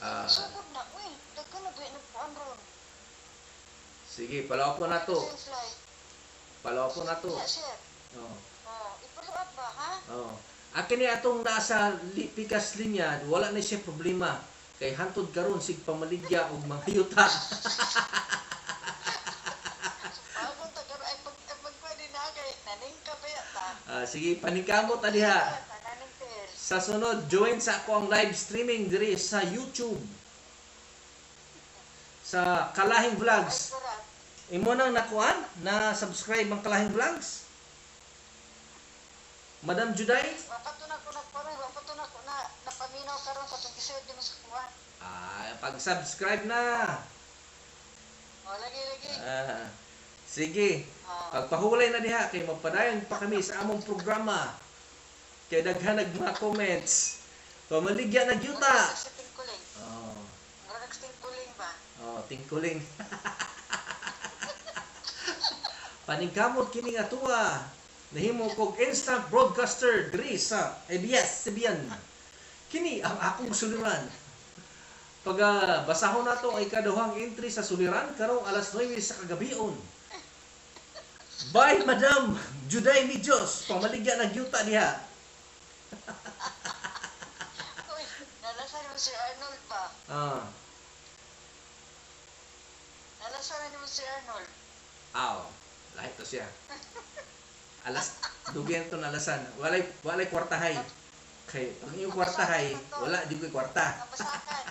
Ah, Sugod na, uy. Dagko na ba ng Kuan ron? Sige, palaw po na to. Sa flight. Palaw po na to. Yeah, sir. Oh. Oh, ipalo up ba, ha? Oh. Akin ni atong nasa pikas linya, wala na siya problema. Kay hantod karon sig pamaligya og mga yuta. Bagong tagaro ay pag pwede na kay naning ka ba yata? Ah, sige, paningkamot ta diha. Naning ter. Sa sunod, join sa ako ang live streaming diri sa YouTube. Sa Kalahing Vlogs. Ay, kurat. Imo nang nakuan na subscribe ang Kalahing Vlogs? Madam Juday? Wapato na ko nagparoy, wapato na ko na napaminaw karon katong gisud nimo sa kuan. Ah, pag-subscribe na. Oh, lagi lagi. Ah, sige. Oh. Pagpahulay na diha kay magpadayon pa kami sa among programa. Kay daghan nag mga comments. Pamaligya na gyuta. Mura sa tingkuling. Oh, Mura sa tingkuling ba? oh, tingkuling. Paningkamot kini nga tuwa. Nahimo kog instant broadcaster diri sa ABS-CBN. Kini ang akong suliran. Pag basahon nato ay ikaduhang entry sa suliran karong alas 9 sa kagabion. Bye, Madam Juday Mijos. Pamaligya ng yuta diha. Uy, nalasan mo si Arnold ba? Ah, Nalasan na mo si Arnold. aw. Lahi to siya. Alas dugyan to nalasan. Walay kwartahay. Kay pag iyong kwartahay, wala di ko'y kwarta. Tambasakan.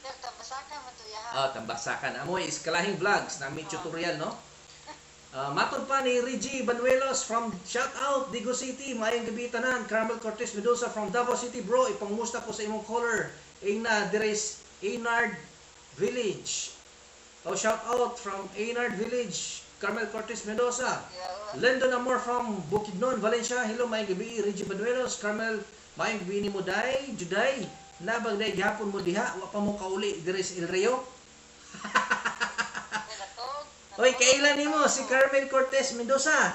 Sir, tambasakan man to yaha. Ah, tambasakan. Amoy is Kalahing Vlogs na may tutorial, no? Ah, matod pa ni Reggie Banuelos from shout out Digo City, maayong gabi tanan. Carmel Cortez Mendoza from Davao City, bro. Ipangmusta ko sa imong caller. Ingna Dires Einard Village. Oh, shout out from Einard Village, Carmel Cortez Mendoza. Yeah. Lyndon Amor from Bukidnon, Valencia. Hello, maayong gabi. Reggie Banuelos, Carmel, maayong gabi nimo day, Juday. Nabag day gihapon mo diha, wa pa mo kauli diri sa El Rio. Uy, natog. Oy, kailan nimo si Carmel Cortez Mendoza?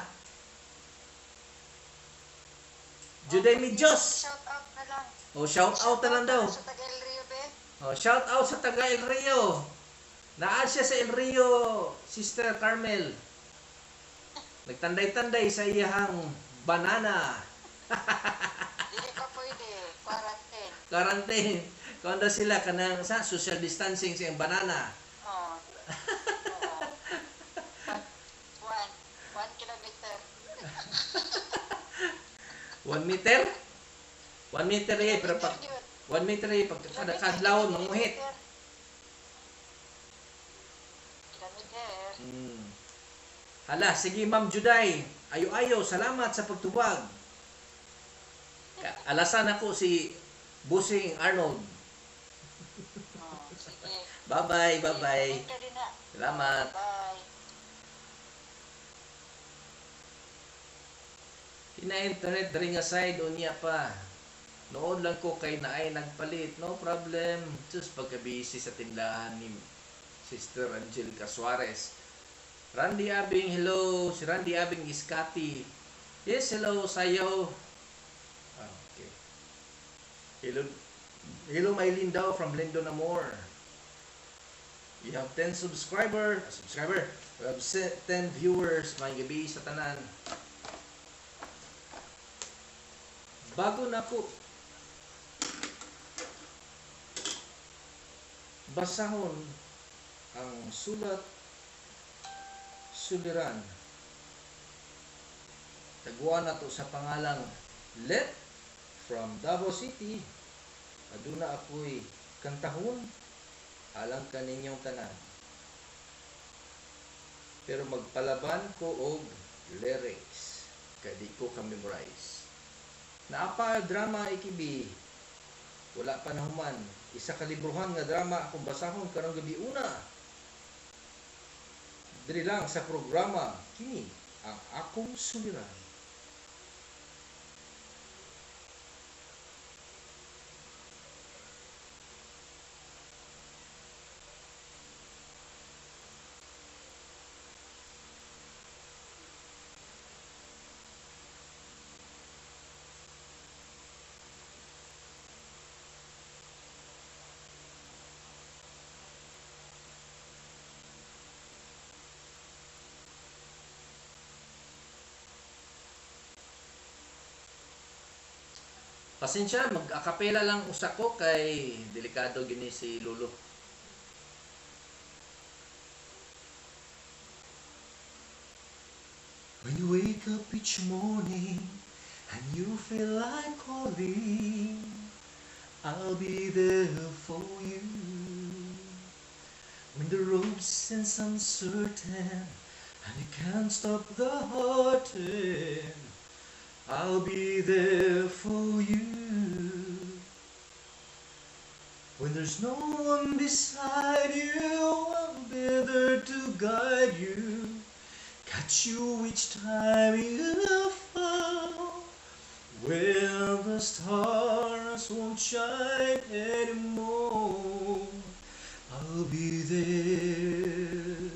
Juday Mijos. Shout out na lang. Oh, shout out na lang daw. Sa taga El Rio, be. Oh, shout out sa taga El Rio. Naa siya sa El Rio, Sister Carmel. Nagtanday-tanday sa iyahang banana. Dili pa pwede. Quarantine. Quarantine. Kung sila kanang sa social distancing sa iyang banana. Oo. Oo. 1 kilometer. 1 meter? 1 meter eh, pero pag Kilometer yun. 1 meter eh, pag kada kadlawon, manguhit. Kilometer. Hala, sige, Ma'am Juday. Ayo-ayo, salamat sa pagtubag. Alasan ako si Busing Arnold. Oh, sige. Bye-bye, Sige, bye-bye. connect din na. Salamat. Bye. Ina-internet diri nga side unya pa. Nood lang ko kay naay nagpalit. No problem. Just pagka-busy sa tindahan ni Sister Angelica Suarez. Randy Abing, hello. Si Randy Abing Iskati. Yes, hello, sayo. Ah, okay. Hello, hello Mylene daw from Lindon Amor. We have 10 subscriber. We have 10 viewers. May gabi sa tanan. Bago na ko basahon ang sulat suliran. Taguan na to sa pangalang Let from Davao City. Aduna ako'y kantahon alang kaninyong tanan. Pero magpalaban ko og lyrics kay di ko ka-memorize. Naa pa drama ikibi. Wala pa nahuman. Isa ka librohan nga drama akong basahon karong gabi una. Diri lang sa programa kini ang akong suliran. Pasensya, mag-akapela lang usa ko kay delikado gini si Lolo. When you wake up each morning and you feel like calling, I'll be there for you. When the road seems uncertain and you can't stop the hurting, I'll be there for you. When there's no one beside you, I'll be there to guide you. Catch you each time you fall. When the stars won't shine anymore, I'll be there.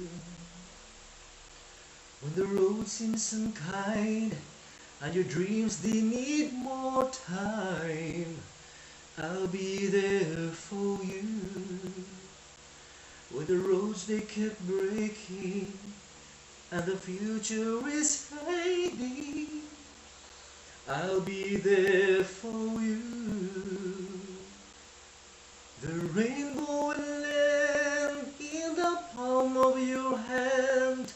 When the road seems unkind and your dreams, they need more time, I'll be there for you. When the roads they keep breaking and the future is fading, I'll be there for you. The rainbow will land in the palm of your hand.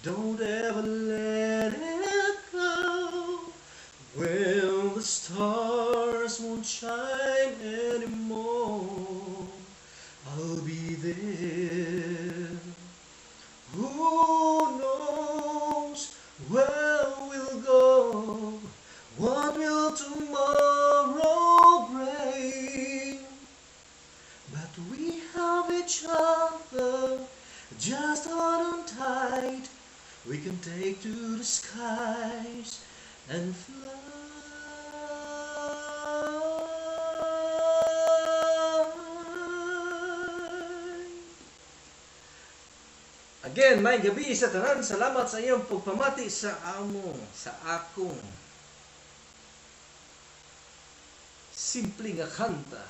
Don't ever let it go. When the stars won't shine anymore, I'll be there. Who knows where we'll go? What will tomorrow bring? But we have each other, just hold on tight. We can take to the skies and fly. Again, may gabi sa tanan. Salamat sa iyong pagpamati sa among, sa akong simple nga kanta.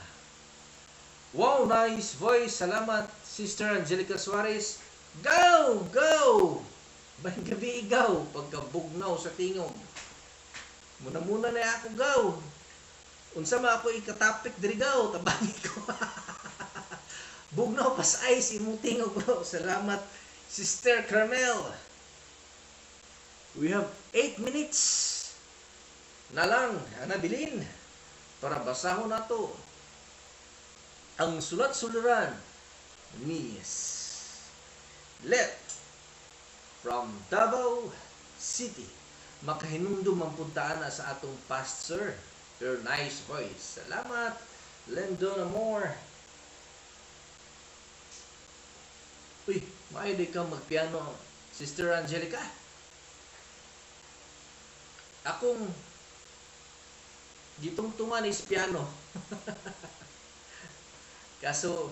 Wow, nice voice. Salamat, Sister Angelica Suarez. Go! Go! May gabi igaw, pagkabugnaw sa tingog. Muna-muna na ako, gaw. Unsa man ako ikatapik diri gaw, tabangi ko. Bugnaw pas ice imong tingog, bro. Salamat, Sister Carmel. We have 8 minutes na lang, nabilin, para basahon nato ang sulat-suluran ni Let from Davao City. Makahinumdum ang puntaan na sa atong past, sir. Your nice voice. Salamat, Lendon Amor. Uy, maayo di ka magpiano, Sister Angelica. Akong gitungtungan is piano. Kaso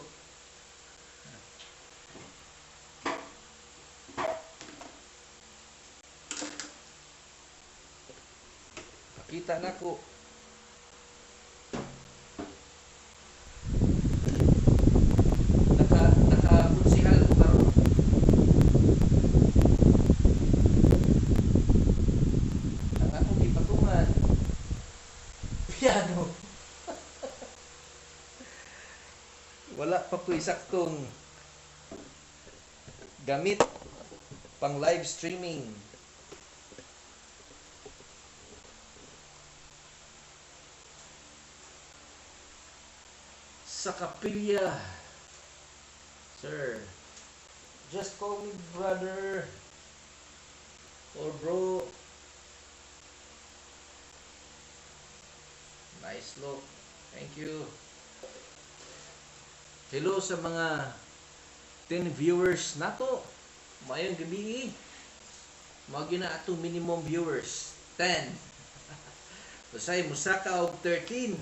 pakita nako. Naka-konsihal ko karon. Ang akong gipatungan piano. Wala pa ko isaktong gamit pang live streaming. Sa kapilya. Sir, just call me brother or bro. Nice look. Thank you. Hello sa mga 10 viewers nato. Maayong gabi. Mao gyud na atong minimum viewers, 10. Usay musaka og 13.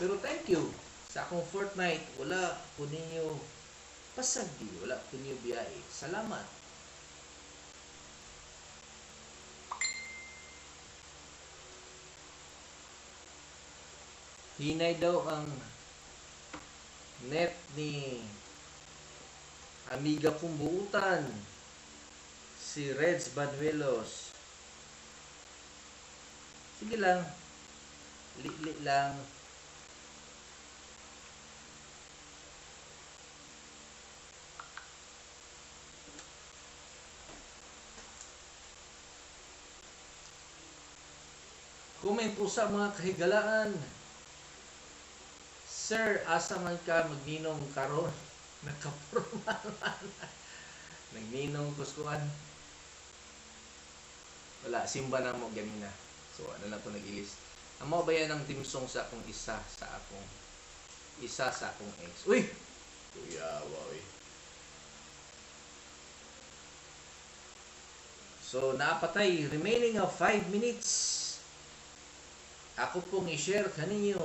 Pero thank you sa akong fortnight, wala ko ninyo pasagdi, wala ko ninyo biyahe. Salamat. Hinay daw ang net ni amiga kong buutan, si Reds Banuelos. Sige lang, li-li lang. Comment po sa mga kahigalaan. Sir, asa man ka magninong karon? Nakapormal man. Nagninong kuskuan. Wala, simba na mo ganina. So, ano na ko nag-ilis. Amo ba yan ang team song sa akong isa sa akong isa sa akong ex? Uy! Kuya, wow eh. So, naapatay. Remaining of 5 minutes. Ako pong i-share kaninyo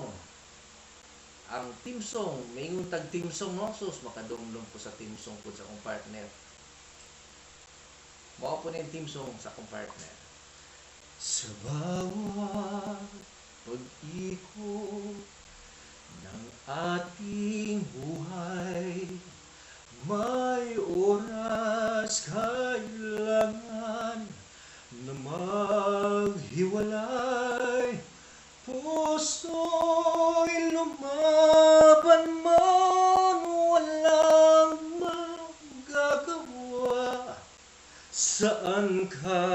ang team song. May ingon tag team song, no? Sus, makadumdum ko sa team song ko sa akong partner. Mao po na yung team song sa akong partner. Sa bawat pag-ikot ng ating buhay, may oras kailangan na maghiwalay. Puso'y lumaban man, walang magagawa. Saan ka,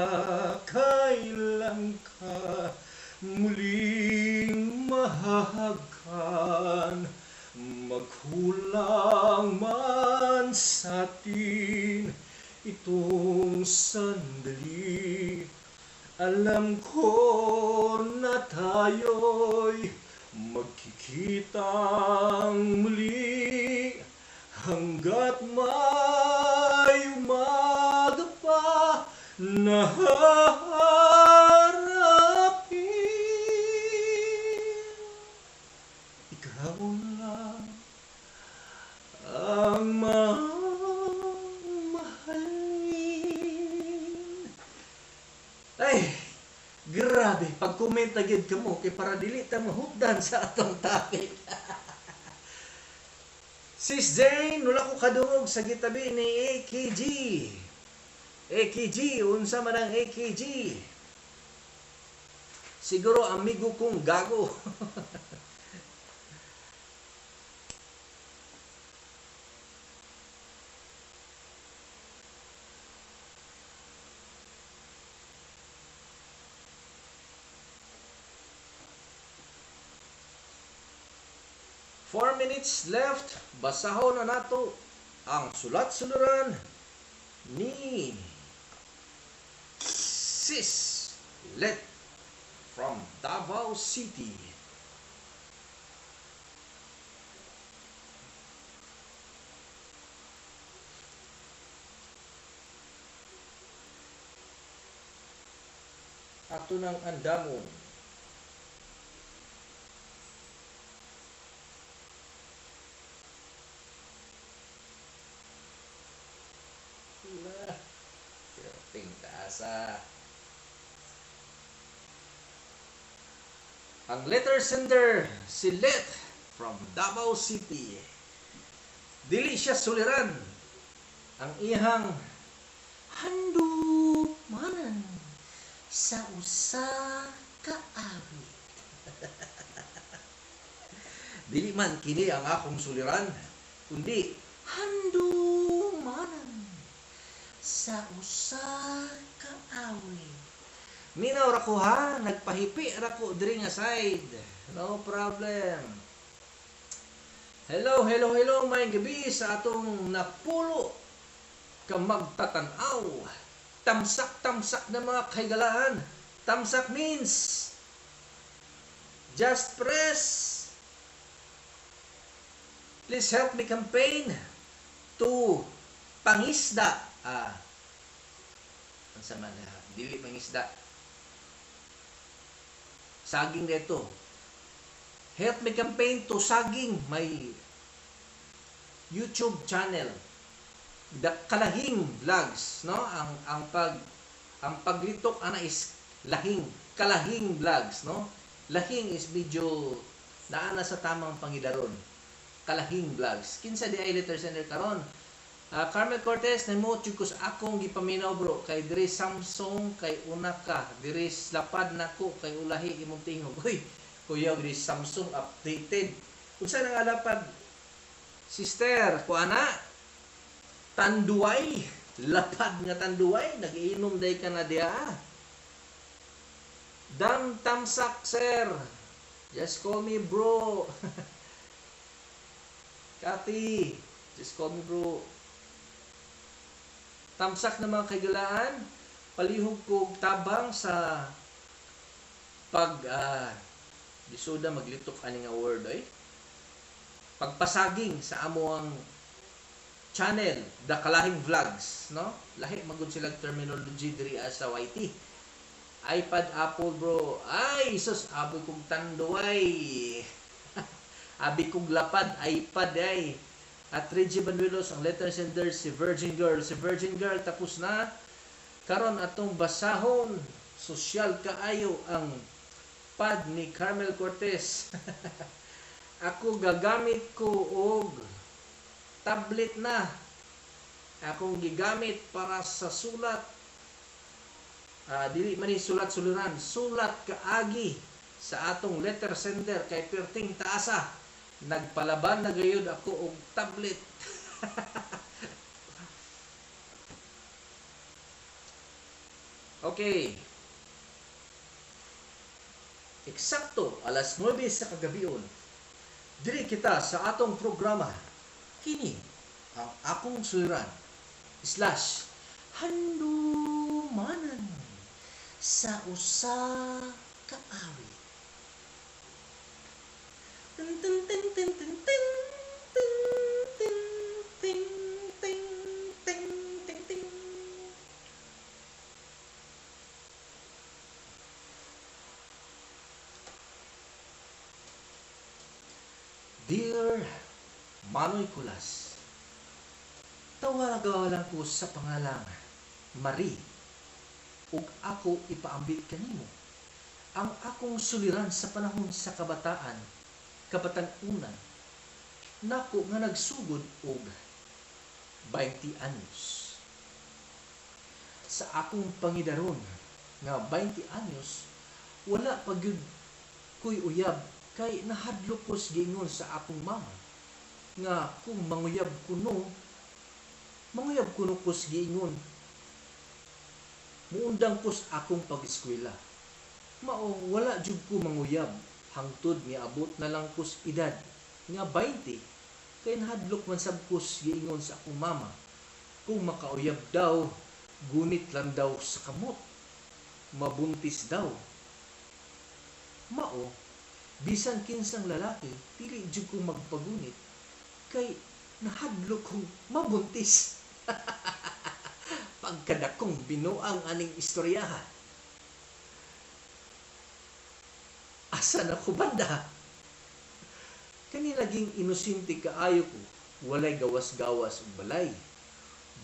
kailan ka muling mahahagkan? Magkulang man sa atin itong sandali. Alam ko na tayo'y magkikitang muli hanggat may umaga pa na haharapin. Ikaw lang ang mamahalin. Ay, grabe, pag-comment na gyud kamo kay para dili ta mahupdan sa atong topic. Sis Jane, wala ko kadungog sa gitabi ni AKG. AKG, unsa man ang AKG? Siguro amigo kong gago. 4 minutes left. Basahon na nato ang sulat-suluran ni Sis Let from Davao City. Ato nang andamon. La, perting taasa. Ang letter sender, si Let from Davao City. Dili siya suliran. Ang iyang handumanan sa usa ka awit. Dili man kini ang akong suliran, kundi handumanan sa usa ka awit. Minaw ra ko ha, nagpahipi ra ko diri nga side. No problem. Hello, hello, hello, may gabi sa atong napulo ka magtatan-aw. Tamsak-tamsak na mga kahigalaan. Tamsak means just press. Please help me campaign to pangisda. Unsa man na, dili mangisda. Saging dito. Help me campaign to saging, may YouTube channel. The Kalahing Vlogs, no? Ang paglitok ana is lahing, Kalahing Vlogs, no? Lahing is medyo naa na sa tamang pangidaron. Kalahing Vlogs. Kinsa di ay letter sender karon? Carmel Cortez, namo jud ko sa akong gipaminaw bro kay diri Samsung kay una ka, diri lapad nako kay ulahi imong tingog. Uy, kuya diri Samsung updated. Unsa na nga lapad? Sister, kuana Tanduay, lapad nga Tanduay, nagiinom day ka na diha. Dam tamsak sir. Just call me bro. Kathy, just call me bro. Tamsak na mga kaigalaan, palihog ko tabang sa pag lisuda maglitok ani nga word ay pagpasaging sa amoang channel, The Kalahing Vlogs, no? Lahi magud silang terminology diri sa YT. iPad Apple bro. Ay sus, abi kog Tanduay. Abi kog lapad iPad ay. At Reggie Banuelos, ang letter sender si Virgin Girl. Si Virgin Girl tapos na. Karon atong basahon, sosyal kaayo ang pad ni Carmel Cortez. Ako gagamit ko og tablet na. Akong gigamit para sa sulat. Dili man ni sulat suliran, sulat kaagi sa atong letter sender kay perting taasa. Nagpalaban na gayud ako og tablet. Okay. Eksakto alas 9 sa kagabion. Diri kita sa atong programa. Kini ang akong suliran slash handumanan sa usa ka awit. Tin tin tin tin tin tin tin tin tin tin tin tin tin. Dear Manoy Kulas, tawagan ko sa pangalang Marie ug ako ipaambit kanimo ang akong suliran sa panahon sa kabataan, kabatan-unan nako nga nagsugod og 20 anyos. Sa akong pangidaron nga 20 anyos, wala pa gyud ko'y uyab kay nahadlok ko sa giingon sa akong mama nga kung manguyab kuno, manguyab kuno ko sa giingon, muundang ko sa akong pag-eskwela. Mao wala jud ko manguyab hangtod miabot na lang ko sa edad nga 20 kay nahadlok man sab ko sa giingon sa akong mama kung makauyab daw gunit lang daw sa kamot, mabuntis daw. Mao bisan kinsang lalaki dili jud ko magpagunit kay nahadlok kong mabuntis. Pagkadakong binuang aning istoryaha. Asa na ko banda? Kani laging inosente kaayo ko, walay gawas-gawas ug balay.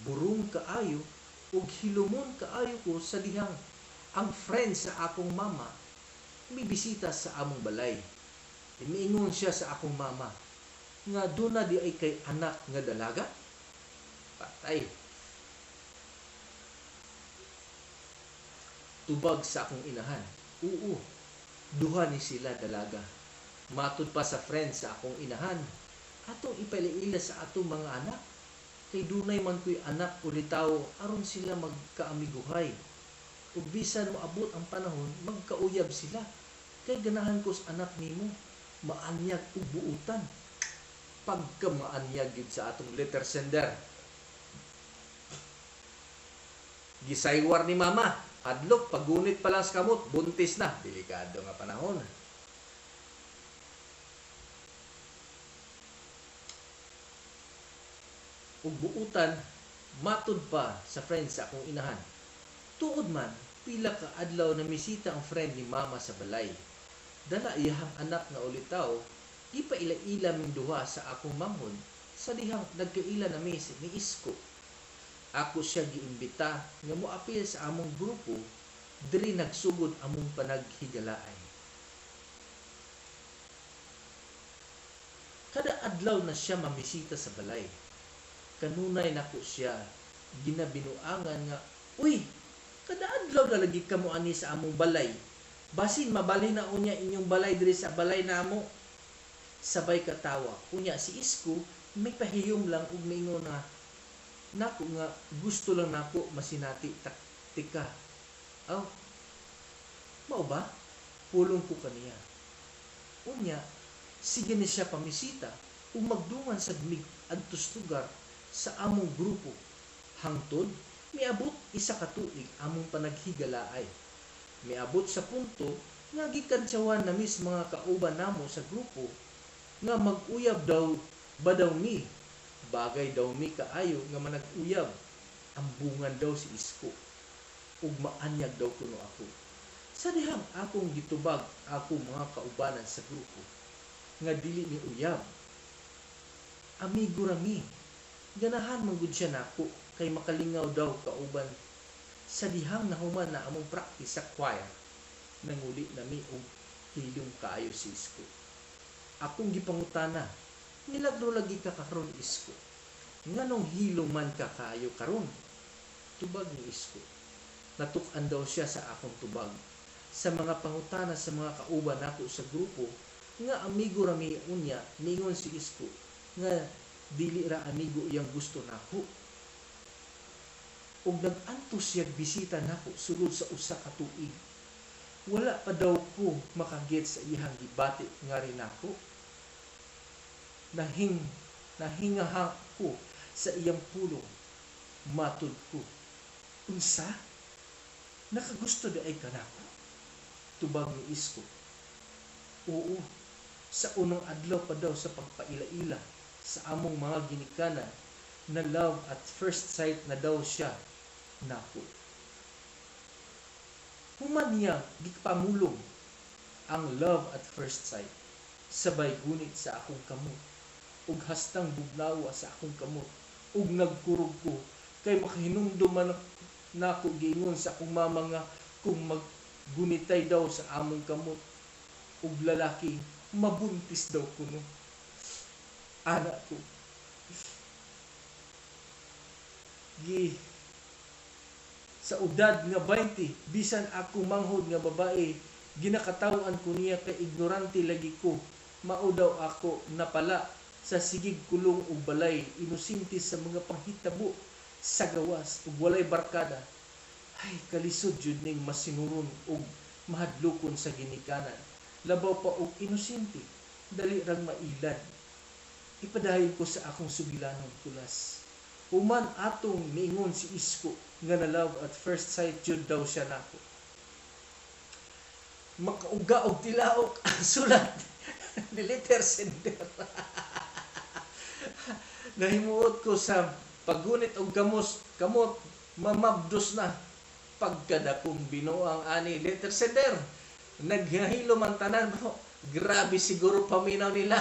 Burong kaayo ug hilumon kaayo ko sa dihang ang friend sa akong mama mibisita sa among balay. Miingon siya sa akong mama nga duna di ay kay anak nga dalaga. Patay. Tubag sa akong inahan. Oo, duha ni sila dalaga. Matud pa sa friend sa akong inahan, atong ipailaila sa atong mga anak. Kay dunay man ko'y anak ulitaw aron sila magkaamiguhay. Ug bisan moabot ang panahon, magkauyab sila. Kay ganahan ko sa anak nimo, maanyag ug buutan. Pagkamaanyag gyud sa atong letter sender. Gisaywar ni mama, hadlok pagunit pa lang sa kamot, buntis na. Delikado nga panahon. Ug buutan, matud pa sa friend sa akong inahan. Tuod man, pila ka adlaw na misita ang friend ni mama sa balay. Dala iyahang anak nga ulitaw, gipaila-ila ming duha sa akong manghod sa dihang nagkaila na mi ni Isko. Ako siya giimbita nga moapil sa among grupo, diri nagsugod among panaghigalaay. Kada adlaw na siya mamisita sa balay. Kanunay nako siya ginabinuangan nga, "Uy, kada adlaw na lagi kamo ani sa among balay. Basin mabalhin na unya inyong balay diri sa balay namo." Sabay katawa. Unya si Isko may pahiyom lang ug miingon na nako nga gusto lang nako masinati taktika. Aw, mao ba? Pulong ko kaniya. Unya, sige ni siya pamisita ug magdungan sa mig adtos lugar sa among grupo. Hangtod, miabot isa ka tuig among panaghigalaay. Miabot sa punto nga gikantsawan nami sa mga kauban namo sa grupo nga mag-uyab daw ba daw mi. Bagay daw mi kaayo nga manag-uyab. Ambungan daw si Isko ug maanyag daw kuno ako. Sa dihang akong gitubag ako mga kaubanan sa grupo nga dili ni uyab. Amigo ra mi. Ganahan man gud siya nako kay makalingaw daw kauban. Sa dihang nahuman na among practice sa choir, nanguli nami og hilom kaayo si Isko. Akong gipangutana, milagro lagi ka karon Isko. Nganong hilom man ka kaayo karon? Tubag ni Isko. Natuk-an daw siya sa akong tubag. Sa mga pangutana sa mga kauban nako sa grupo, nga amigo ra mi unya, ningon si Isko nga dili ra amigo iyang gusto nako. Ug nag-antos siya bisita nako sulod sa usa ka tuig. Wala pa daw ko makaget sa iyang gibati nga rin nako. Nahingaha ko sa iyang pulong. Matud ko. Unsa? Nakagusto di ay kanako? Tubag ni Isko. Oo, sa unang adlaw pa daw sa pagpaila-ila sa among mga ginikanan na love at first sight na daw siya nako. Human niya gipamulong ang love at first sight, sabay gunit sa akong kamot ug hastang bugnawa sa akong kamot ug nagkurog ko kay makahinumdum man nako giingon sa akong mama nga kung maggunitay daw sa among kamot ug lalaki mabuntis daw kuno. Anak ko. Gi sa edad nga 20, bisan ako manghod nga babae, ginakataw-an ko niya kay ignorante lagi ko. Mao daw ako napala sa sigig kulong ug balay, inosente sa mga panghitabo sa gawas ug walay barkada. Ay, kalisod jud ning masinuron ug mahadlokon sa ginikanan. Labaw pa og inosente, dali rang mailad. Ipadayon ko sa akong sugilanon kulas. Human atong miingon si Isko nga na love at first sight jud daw siya nako. Makauga og tilaok ang sulat ni letter sender. Nahimuot ko sa paggunit og kamot mamabdos na pagkadakong binuang ani letter sender. Naghahilo man tanan bro. Grabe siguro paminaw nila.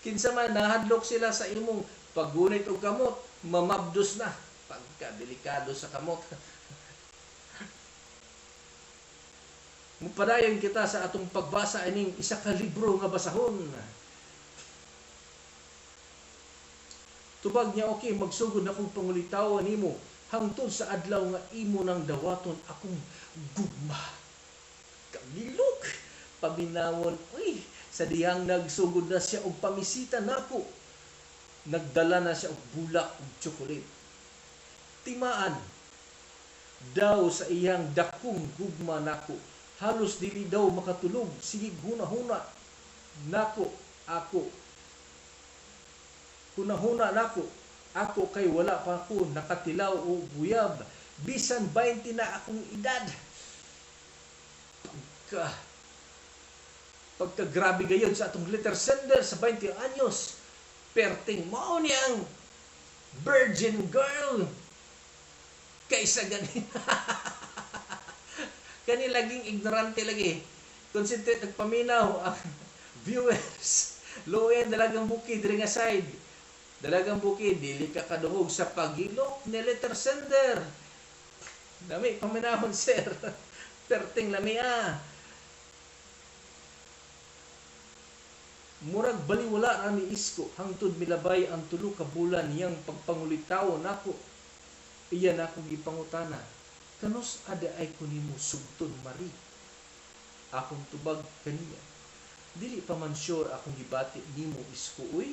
Kinsa man nahadlok sila sa imong paggunit og kamot, mamabdos na. Pagkadelikado sa kamot. Mupadayon kita sa atong pagbasa ining isa ka libro nga basahon. Tubag niya, okay, magsugod na kong pangulitaw nimo hangtod sa adlaw nga imo nang dawaton akong gugma. Kagilok, paminawon, uy, sa dihang nagsugod na siya og pamisita nako. Nagdala na siya og bulak ug tsokolet. Timaan daw sa iyang dakong gugma nako. Halos dili daw makatulog, sige huna-huna nako ako. Hunahuna nako ako kay wala pa ko nakatilaw o guyab bisan 20 na akong edad. Pagka pagka grabe gayon sa atong letter sender sa 20 anyos, perting mao niyang virgin girl kaysa gani. Kani laging ignorante lagi. Concentrate nagpaminaw ang viewers. Low end dalagang bukid diri nga side. Dalagang bukid dili ka kaduhog sa pagilok ni letter sender. Dami paminahon sir. Perting lamia. Murag baliwala ra ni Isko hangtod milabay ang tulo ka bulan niyang pagpangulitaw nako. Iya nako gipangutana. Kanus ada ay ko nimo sugton Marie? Akong tubag kaniya. Dili pa man sure akong gibati nimo Isko uy.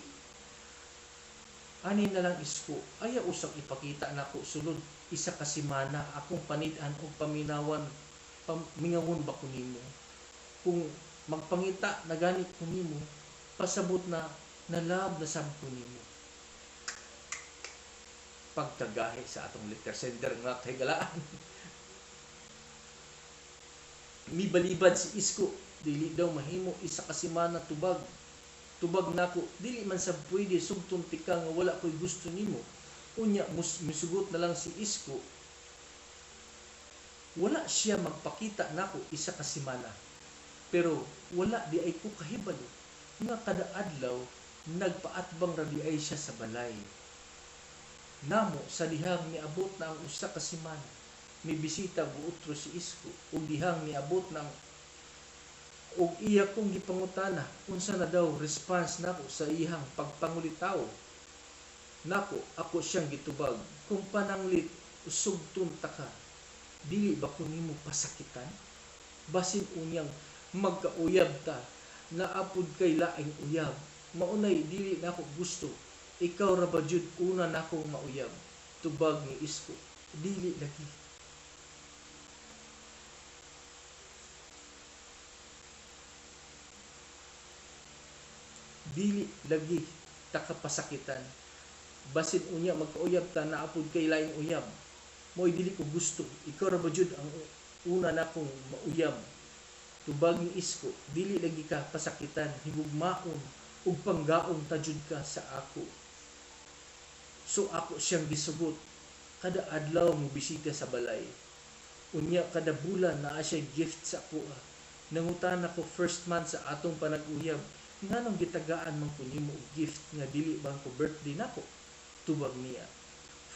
Ani na lang Isko, ayaw usang ipakita nako sulod isa ka semana akong panid-an og paminawan, mingawon ba ko nimo? Kung magpangita na gani ko nimo, pasabot na na love na sab ko nimo. Pagkagahi sa atong letter sender nga kahigalaan. Mibalibad si Isko, dili daw mahimo isa ka semana tubag. Tubag nako, dili man sab pwede sugton tika nga wala ko'y gusto nimo. Unya misugot na lang si Isko. Wala siya magpakita nako isa ka semana. Pero wala di ay ko kahibalo nga kada adlaw nagpaatbang ra di ay siya sa balay. Namo sa dihang niabot na ang usa ka semana, mibisita og utro si Isko ug dihang niabot na ang og iya kong gipangutana unsa na daw response nako sa iyang pagpangulitaw. Nako ako siyang gitubag, kung pananglit sugton ta ka, dili ba ko nimo pasakitan? Basin unyang magkauyab ta, naapod kay laing uyab. Maunay dili nako gusto, ikaw ra ba jud una nakong mauyab? Tubag ni Isko, dili lagi. Dili lagi takapasakitan. Basin unya magkauyab ta, naapod kay laing uyab. Mo'y dili ko gusto, ikaw ra ba jud ang una nakong mauyab? Tubag ni Isko, dili lagi ka pasakitan, higugmaon ug panggaon ta jud ka sa ako. So ako siyang gisugot, kada adlaw mo bisita sa balay. Unya kada bulan naa siya gift sa akoa. Nangutana ko first month sa atong panag-uyab, nganong gitagaan man ko nimo og gift nga dili man ko birthday nako? Tubag niya,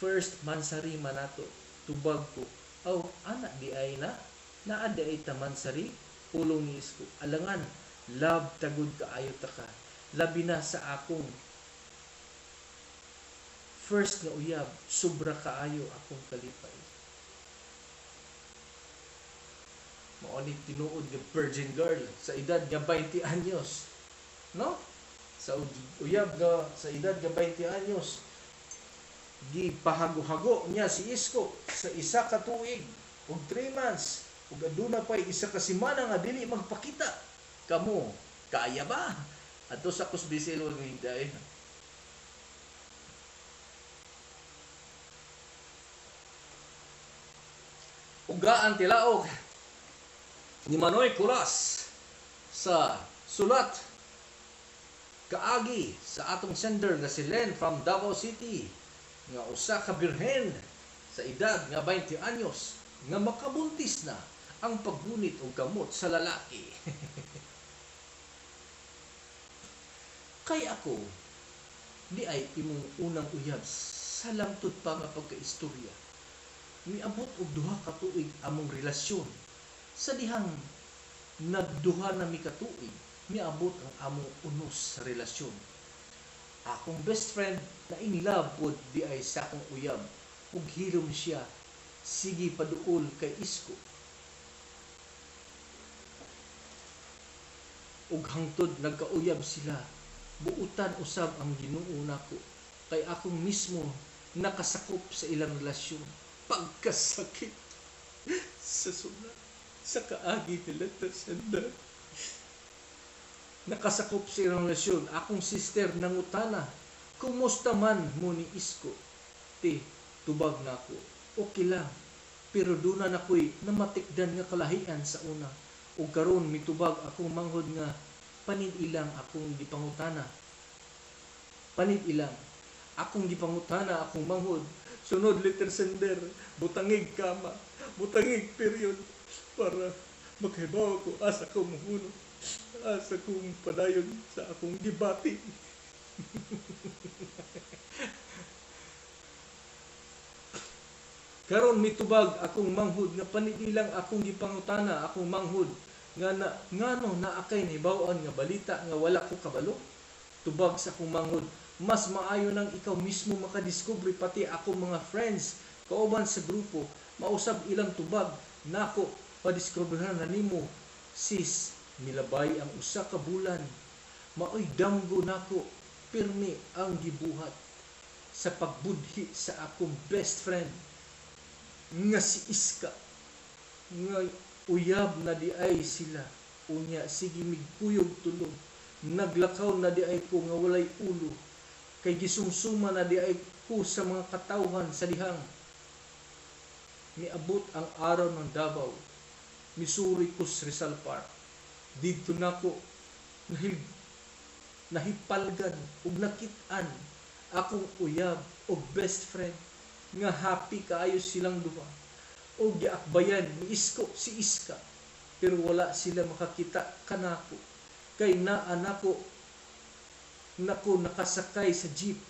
first mansari man nato. Tubag ko, aw ana di ay na, naa di ay ta mansari? Pulong ni Isko, alangan, love tagud kaayo ta ka. Labi na sa akong first nga uyab, sobra kaayo akong kalipay. Mao ni tinuod nga virgin girl sa edad nga 20 anyos. No? Sa uyab nga sa edad nga 20 anyos, gipahago-hago niya si Isko sa isa ka tuig ug 3 months ug aduna pay isa ka semana nga dili magpakita. Kamo, kaya ba? Adto sa Kusbisil wag hinday. Ugaan tilaok ni Manoy Kulas sa sulat kaagi sa atong sender nga si Len from Davao City, nga usa ka birhen sa edad nga 20 anyos nga makabuntis na Ang paggunit og kamot sa lalaki. Kay ako di ay imong unang uyab sa langtod pa nga pagkaistorya. Miabot og 2 ka tuig among relasyon. Sa dihang nagduha na mi ka tuig, miabot ang among unos sa relasyon. Akong best friend na in love pod di ay sa akong uyab ug hilom siya sige paduol kay Isko. Ug hangtod nagkauyab sila, buotan usab ang Ginoo nako kay akong mismo nakasakop sa ilang relasyon. Pagkasakit sa sulat sa kaagi nila sender. Nakasakop sa ilang relasyon. Akong sister nangutana, "Kumusta man mo ni Isko?" Ti, tubag nako, "Okay lang." Pero duna na ko'y namatikdan nga kalahian sa una. Ug karon mitubag akong manghod nga panid ilang akong gipangutana. Panid ilang akong gipangutana akong manghod. Sunod letter sender, butangig kama, butangig period para makahibaw ko asa ko muhunong, asa ko padayon sa akong gibati. Karon mitubag akong manghod nga panidilang akong gipangutana akong manghod nga na, ngano naa kay nahibaw-an nga balita nga wala ko kabalo. Tubag sa akong manghod, mas maayo nang ikaw mismo makadiskubre, pati akong mga friends kauban sa grupo mausab ilang tubag nako, padiskubrehan na nimo, sis. Milabay ang 1 ka bulan, maoy damgo nako, pirmi ang gibuhat sa pagbudhi sa akong best friend nga si Iska nga uyab na di ay sila. Unya sige migkuyog tulo, naglakaw na di ay ko nga walay ulo kay gisumsuma na di ay ko sa mga katawhan. Sa dihang miabot ang araw ng Davao, misuri ko sa Rizal Park. Didto nako nahipalgan ug nakit-an akong uyab og best friend nga happy kaayo silang duha og giakbayan ni Isko si Iska, pero wala sila makakita kanako kay naa nako nako nakasakay sa jeep.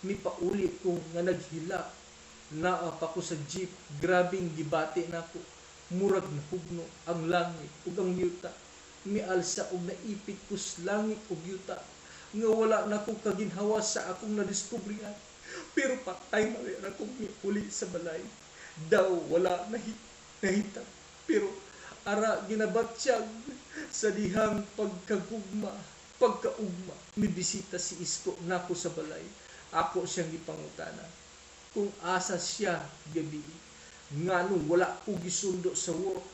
Mipauli ko nga naghilak, naa pa ko sa jeep. Grabing gibati nako, murag nahugno ang langit ug ang yuta. Mialsa og naipit ko sa langit ug yuta nga wala nako kaginhawa sa akong nadiskubrehan. Pero patay man ra akong miuli sa balay, daw wala nahita, pero ara ginabatyag sa dihang pagkagugma, pagkaugma. Mibisita si Isko nako sa balay. Ako siyang gipangutana kung asa siya gabi, nganong wala ko gisundo sa work.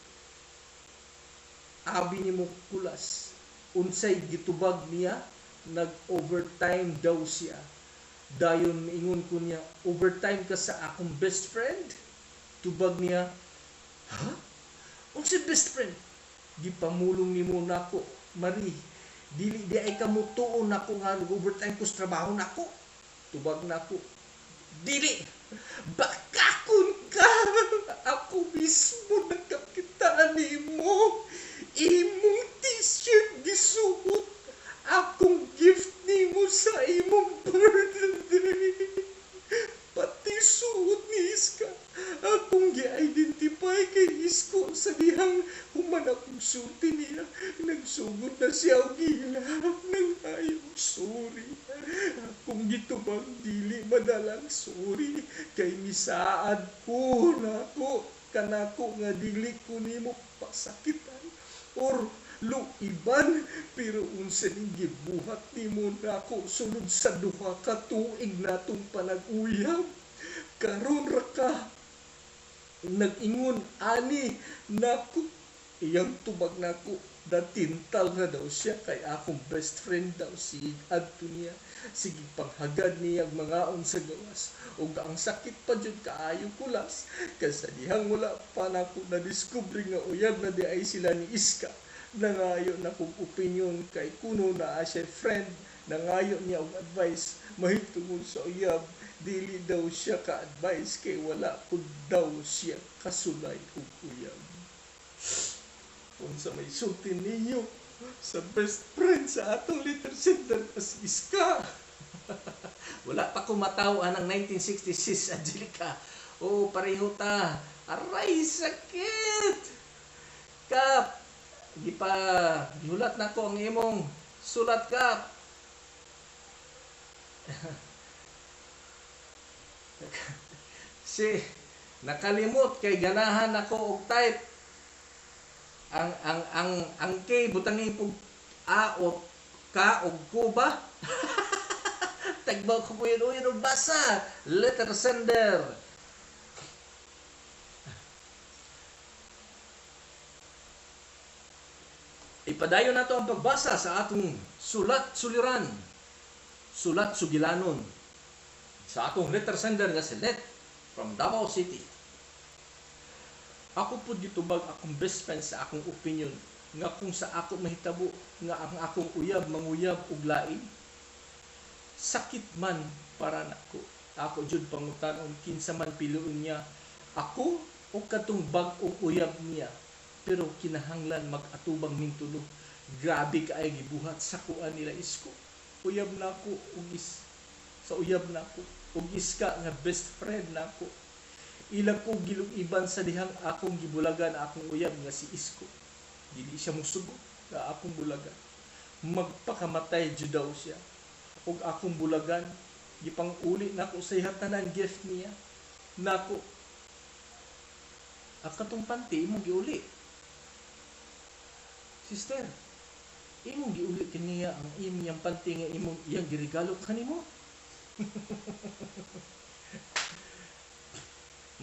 Abi nimo kulas. Unsay gitubag niya? Nag-overtime daw siya. Dayon miingon ko niya, "Overtime ka sa akong best friend?" Tubag niya, "Ha? Unsay best friend? Gipamulong nimo nako, Marie. Dili di ay ka mutuo nako nga nag-overtime ko sa trabaho nako." Tubag nako, "Dili! Bakakon ka! Ako mismo nagkakita nimo. Imong t-shirt gisuot. Akong gift nimo sa imong birthday. Pati suot ni Iska. Akong gi-identify kay Isko." Sa dihang human akong sulti niya, nagsugod na siya og hilak nang og sorry. Akong gitubag, "Dili madalang sorry kay misaad ko nako kanako nga dili ko nimo pasakitan or luiban, pero unsa ning gibuhat nimo nako sulod sa 2 ka tuig natong panag-uyab? Karon ra ka nag-ingon ani nako?" Iyang tubag nako, datintal na daw siya kay akong best friend daw sige adto niya, sige panghagad niya mangaon sa gawas. Ug ang sakit pa jud kaayo kulas kay sa dihang wala pa nako na-discover nga uyab na di ay sila ni Iska, nangayo na kog opinion kay kuno naa siya friend. Nangayo niya og advice mahitungod sa uyab. Dili daw siya ka-advice kay wala pud daw siya kasulay og uyab. Unsa may sulti ninyo sa best friend sa atong letter sender na si Iska? Wala pa ko mataw anang 1966, Angelica. Oo, pareho ta. Aray, sakit! Kap, gipa, gihulat na ko ang imong sulat, Kap. Si, nakalimot kay ganahan ako og type. Ang K butang ipog A o K o K ba? Tagbaw ko po yun, yun, basa. Letter sender. Ipadayon nato ang pagbasa sa atong sulat suliran, sulat sugilanon, sa atong letter sender nga si Let from Davao City. Ako pud gitubag akong best friend sa akong opinion nga kung sa ako mahitabo nga ang akong uyab manguyab og lain, sakit man para nako. Ako jud pangutanon kinsa man piluon niya, ako o katong bag-ong uyab niya. Pero kinahanglan mag-atubang mintulo. Grabe kaay gibuhat sa kuan nila Isko. Uyab nako og is sa uyab nako og Iska nga best friend nako. Ila ko giluiban sa dihang akong gibulagan akong uyab nga si Isko. Dili siya musugot nga akong bulagan. Magpakamatay jud daw siya. Og akong bulagan gipang-uli nako sa iyang tanan gift niya. Nako. Ang katong panty imong giuli. Sister, imong giuli kaniya ang imong panty nga imong iyang giregalo kanimo.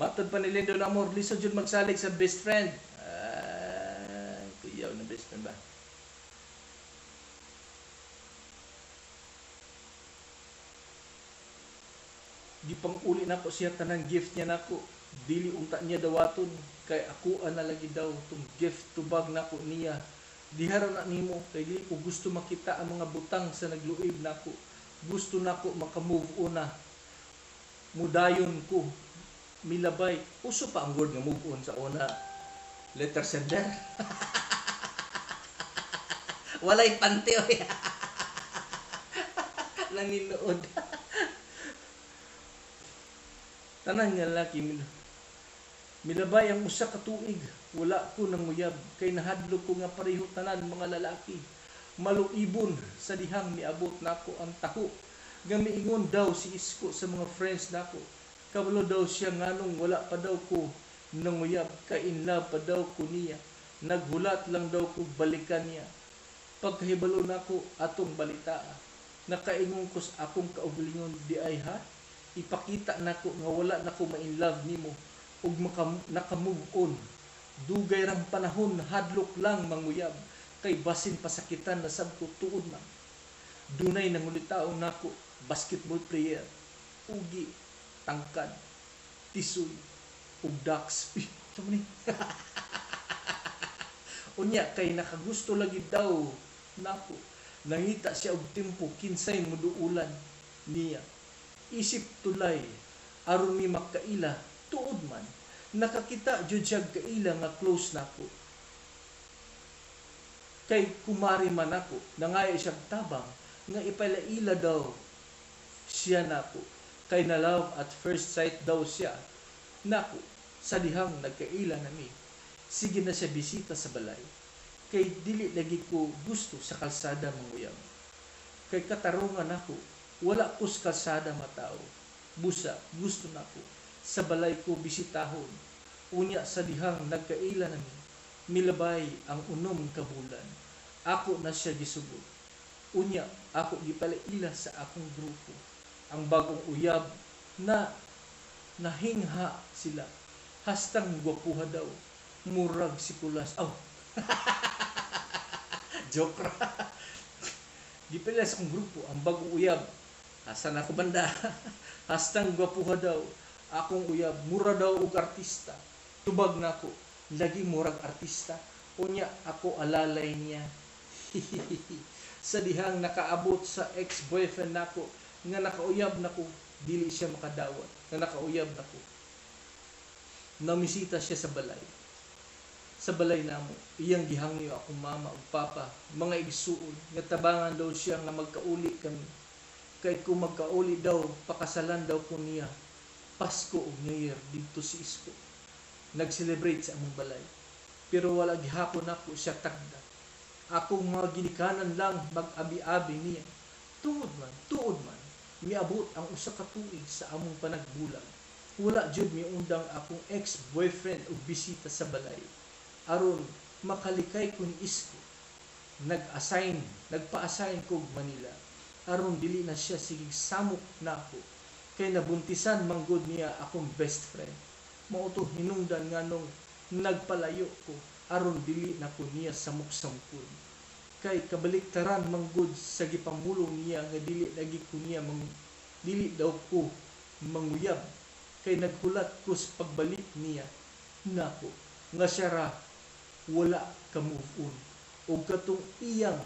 Matod pa ni Lindo Amor, lisod jud magsalig sa best friend. Ah, kuyaw na best friend ba? Gipang-uli nako siya tanang gift niya nako. Dili unta niya dawaton kay ako na lagi daw tong gift tubag nako niya. Dihara na nimo kay dili ko gusto makita ang mga butang sa nagluib nako. Gusto nako maka-move on na. Mudayon ko. Milabay. Uso pa ang word nga move on sa una. Letter sender. Walay panty oy. Nanginood. Tanan nga lalaki milabay ang usa ka tuig. Wala ko nanguyab kay nahadlok ko nga pareho tanan mga lalaki. Maluibon sa dihang miabot nako ang taho. Nga miingon daw si Isko sa mga friends nako. Kabalo daw siya nganong wala pa daw ko nanguyab kay in love pa daw ko niya. Naghulat lang daw ko balikan niya. Pagkahibalo nako atong balitaa. Nakaingon ko sa akong kaugalingon di ay ha. Ipakita nako nga wala nako ma-in love nimo ug naka-move on. Dugay rang panahon hadlok lang manguyab kay basin pasakitan na sab ko tuod man. Dunay nangulitaon nako basketball player, ugi, tangkad, tisoy, ug ducks. Uy, sa ni. Unya kay nakagusto lagi daw nako. Nangita siya og tempo kinsay muduulan niya. Isip tulay aron mi makaila tuod man. Nakakita jud siya kaila nga close nako. Kay kumari man ako, nangayo siya tabang nga ipalaila daw siya nako. Kay na love at first sight daw siya nako. Sa dihang nagkaila nami, sige na siya bisita sa balay. Kay dili lagi ko gusto sa kalsada manguyab. Kay katarungan nako, wala ko sa kalsada matao. Busa gusto nako sa balay ko bisitahon. Unya sa dihang nagkaila nami, milabay ang unom ka bulan. Ako na siya gisugot. Unya ako gipalaila sa akong grupo. Ang bagong uyab na nahingha sila. Hastang gwapuha daw. Murag si Kulas. Oh. Joke ra. Gipalaila sa akong grupo ang bagong uyab. Asa na ako banda? Hastang gwapuha daw. Akong uyab, mura daw og artista. Tubag nako, lagi murag artista. Unya ako alalay niya. Sa dihang nakaabot sa ex-boyfriend nako nga nakauyab nako, dili siya makadawat. Nga nakauyab nako. Namisita siya sa balay. Sa balay namo, iyang gihangyo akong mama ug papa, mga igsuon, nga tabangan daw siya nga magkauli kami. Kay kung magkauli daw, pakasalan daw ko niya. Pasko ug New Year didto si Isko. Nag-celebrate sa among balay. Pero wala gihapon nako siya tagda. Akong mga ginikanan lang mag-abi-abi niya. Tuod man, miabot ang usa ka tuig sa among panagbulag. Wala jud miundang akong ex-boyfriend og bisita sa balay. Aron makalikay ko ni Isko. Nagpa-assign ko og Manila. Aron dili na siya sigig samok nako. Kay nabuntisan manggod niya akong best friend. Mao to hinungdan nganong nagpalayo ko aron dili na ko niya samok-samokon. Kay kabaliktaran manggod sa gipamulong niya nga dili lagi ko niya dili daw ko manguyab. Kay naghulat ko sa pagbalik niya nako nga siya ra wala ka move on og katong iyang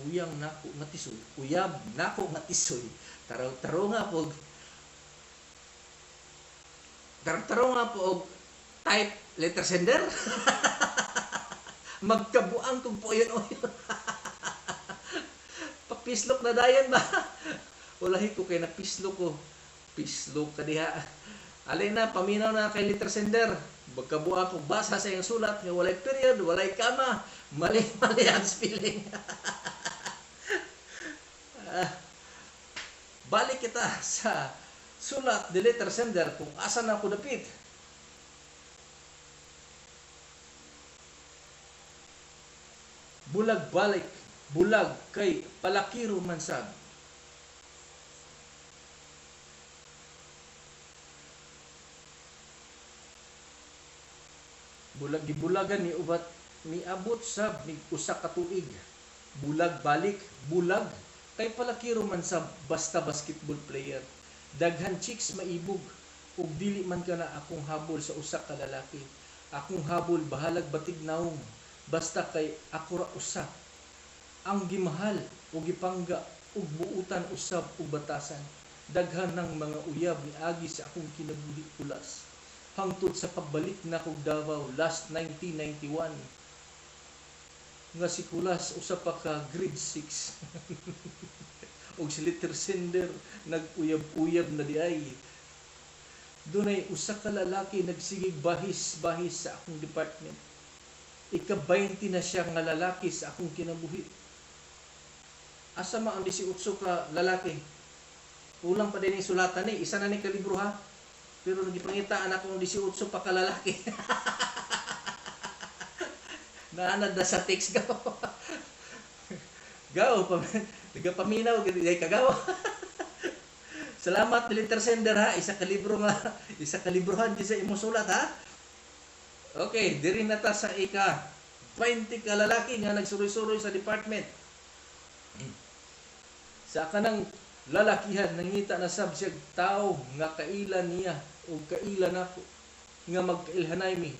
uyang nako nga tisoy, uyab nako nga tisoy, taraw-taraw nga po taraw-taraw nga po og type letter sender. Magkabuang kung po yun o yun. Papislok na dayan ba? Walahi ko kay napislok ko. Pislok ka diha. Alay na, paminaw na kay letter sender. Magkabuang ko basa sa iyong sulat nga walay period, walay kama. Mali-mali ang spelling. Balik kita sa sulat ni letter sender kung asa na ako dapit. Bulag balik, bulag kay palakiro man sad. Bulag gibulagan ni ubat miabot sab mig usa ka tuig. Bulag balik, bulag kay palakiro man sa basta basketball player. Daghan chicks maibog ug dili man kana akong habol sa usa ka lalaki. Akong habol bahalag batig naong basta kay ako ra usa ang gimahal o gipangga ug buutan usab og batasan. Daghan ng mga uyab niagi sa akong kinabuhi pulas. Hangtod sa pagbalik nakog Davao last 1991 nga si Kulas usa pa ka grade 6. Og si letter sender nag-uyab-uyab na di ay. Dunay usa ka lalaki nagsigig bahis-bahis sa akong department. Ika-20 na siya nga lalaki sa akong kinabuhi. Asa man ang 18 ka lalaki? Kulang pa din yung sulatan ni. Isa na ni kalibro ha. Pero nagipangitaan ako ang 18 pa ka lalaki. Naanad na sa text gaw. Gaw, nagapaminaw, ay kagaw. Salamat letter sender ha. Isa ka libro nga, isa ka librohan sa imong sulat ha. Okay, diri na ta sa ika 20 ka lalaki nga nagsuroy-suroy sa department. Sa kanang lalakihan nangita na sab siya tao nga kaila niya o kaila nako nga magkailhanay mi.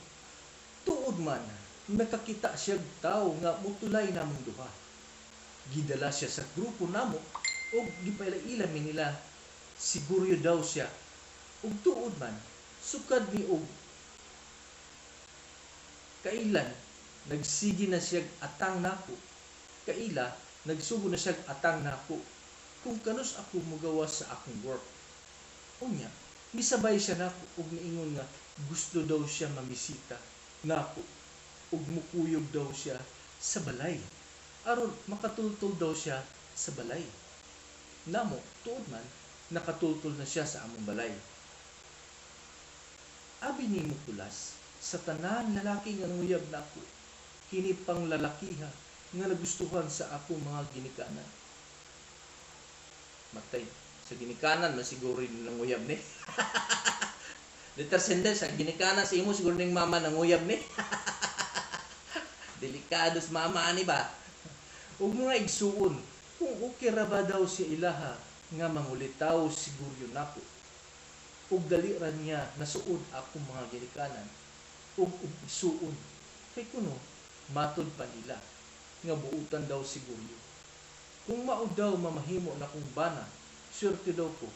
Tuod man nakakita siya tao nga mutulay namong duha. Gidala siya sa grupo namo og gipaila-ila mi nila. Siguro daw siya. Og tuod man sukad mi og kailan nagsige na siya atang nako. Kaila nagsugo na siya atang nako. Kung kanus ako mugawas sa akong work. Unya, misabay siya nako og niingon nga gusto daw siya mamisita nako ug mukuyog daw siya sa balay. Aron makatultol daw siya sa balay. Namo, tuod man, nakatultol na siya sa among balay. Abi nimo Kulas, sa tanan lalaki nga nanguyab nako, kini pang lalakiha nga nagustuhan sa akong mga ginikanan. Matay, sa ginikanan man siguro nanguyab ni. Letter sender, sa ginikanan sa imo siguro ning mama nanguyab ni. Delikado sa mama ani ba? Ug mga igsuon, kung okay ra ba daw si ilaha nga mangulitaw siguro nako. Ug dali ra niya nasuod akong mga ginikanan ug igsuon kay kuno matud pa nila nga buutan daw siguro. Kung mao daw mamahimo nakong bana, swerte daw ko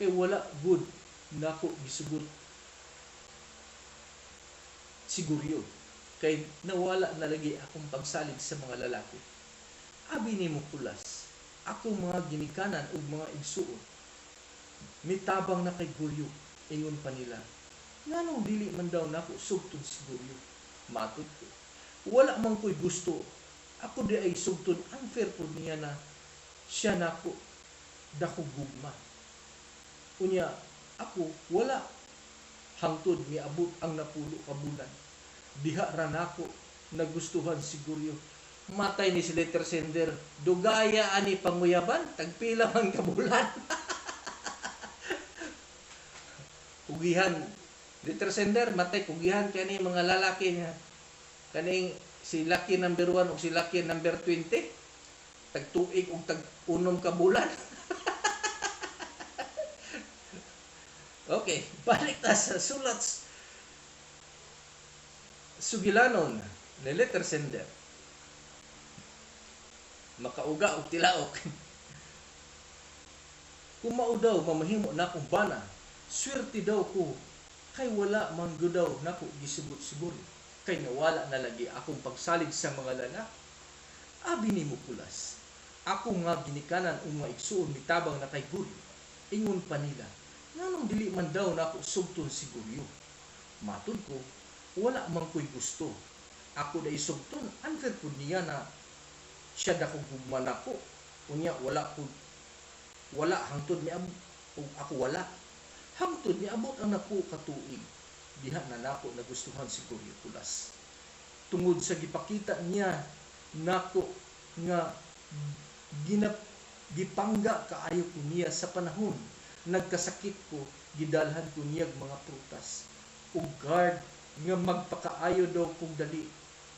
kay wala gud nako gisugot Siguryo kay nawala na lagi akong pagsalig sa mga lalaki. Abi nimo Kulas, ako mga ginikanan ug mga igsuon mitabang na kay Guryo, ingon pa nila. Nganong dili man daw nako sugton si Guryo? Matod ko, wala man ko'y gusto. Ako di ay sugton, unfair po niya na siya nako dako gugma. Unya, ako wala hangtod miabot ang napulo ka bulan. Diha ra nako nagustuhan si Guryo. Matay ni si letter sender. Dugaya ani panguyaban, tagpila man ka bulan. Kugihan letter sender, matay kugihan kani mga lalaki nga kaning si laki number 1 ug si laki number 20 tagtuig ug tag-unom ka bulan. Okay, balik ta sa sulat sugilanon ni letter sender. Makauga og tilaok. Kung mao daw mamahimo na akong bana, swerte daw ko kay wala man gyud daw nako gisugot siguro kay nawala na lagi akong pagsalig sa mga lalaki. Abi nimo Kulas, ako nga ginikanan ug mga igsuon mitabang na kay Guryo. Ingon pa nila, nganong dili man daw nako sugton si Guryo? Matod ko, wala man ko'y gusto. Ako day sugton, unfair pud niya na siya dako gugma nako. Unya wala ko, wala hangtod miabot ug ako wala. Hangtod miabot ang napo ka tuig. Diha na nako nagustuhan si Guryo, Kulas. Tungod sa gipakita niya nako nga gipangga kaayo ko niya sa panahon nagkasakit ko, gidalhan ko niya mga prutas ug guard nga magpakaayo daw kog dali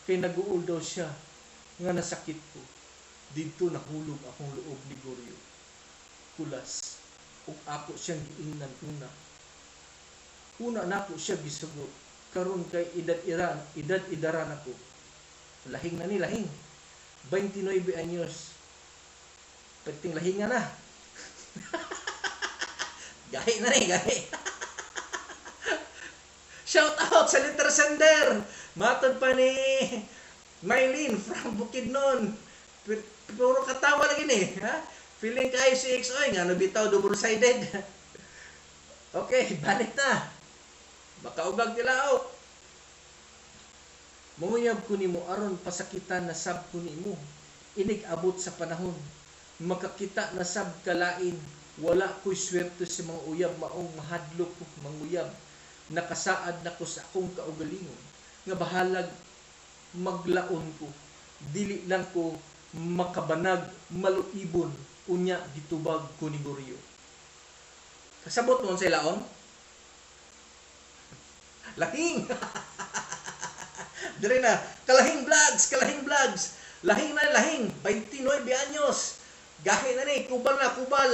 kay naguol daw siya nga nasakit ko. Didto nahulog akong loob ni Guryo, Kulas, ug ako siyang giingnan una. Una nako siya gisugot karon kay edad idaran ako. Lahing na ni lahing. 29 anyos. Perting lahinga na. Gahi na ni, gahi. Shout out sa letter sender. Matod pa ni Mylene from Bukidnon. Puro katawa lagi ni, ha? Feeling kayo si X, oy, nga no bitaw double-sided. Okay, balik na. Makaugag tilaok. Manguyab ko nimo aron pasakitan na sab ko nimo. Inig abot sa panahon. Makakita na sab kalain. Wala ko'y swerte sa mga uyab maong mahadlok ko manguyab. Nakasaad na ko sa akong kaugalingon nga bahalag maglaon ko. Dili lang ko makabanag maluibon unya gitubag ko ni Guryo. Kasabot mo sa laon? Lahing. Dire na, Kalahing Vlogs, Kalahing Vlogs. Lahing na lahing, 29 anyos. Gahi na ni, kubal na, kubal.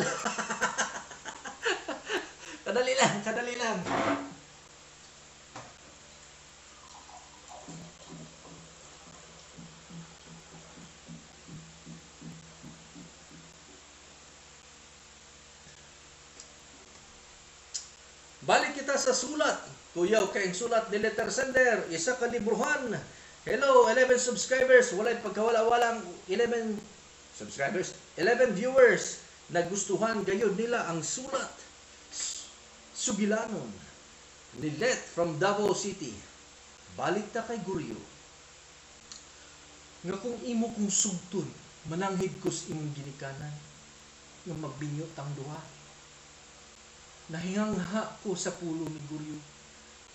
Kadali lang, kadali lang. Balik kita sa sulat. Kuyaw kay ang sulat ni letter sender, isa ka libruhan. Hello, 11 subscribers. Walay pagkawala-walang 11 subscribers, 11 viewers. Nagustuhan gayud nila ang sulat sugilanon ni Let from Davao City. Balik ta kay Guryo. Nga kung imo kong sugton, mananghid ko sa imong ginikanan, nga magbinyo tang duha. Nahingangha ko sa pulo ni Guryo.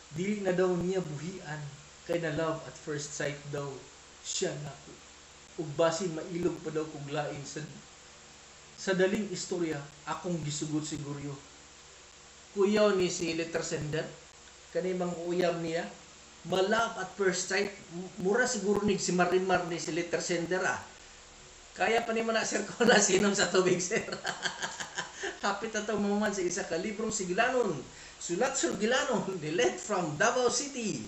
Dili na daw niya buhian, kay na love at first sight daw siya nako. Ug basin mailog pa daw kog lain sa daling istorya akong gisugot si Guryo. Kuyaw ni si letter sender, kani mang uyab niya, ma-love at first sight, mura siguro ni si Marimar ni si letter sender ah. Kaya pa ni mo na sir ko na sinom sa tubig sir. Hapit na itong mamuman sa isa ka librong sigilanon. Sulat Sugilanon, ni Let from Davao City.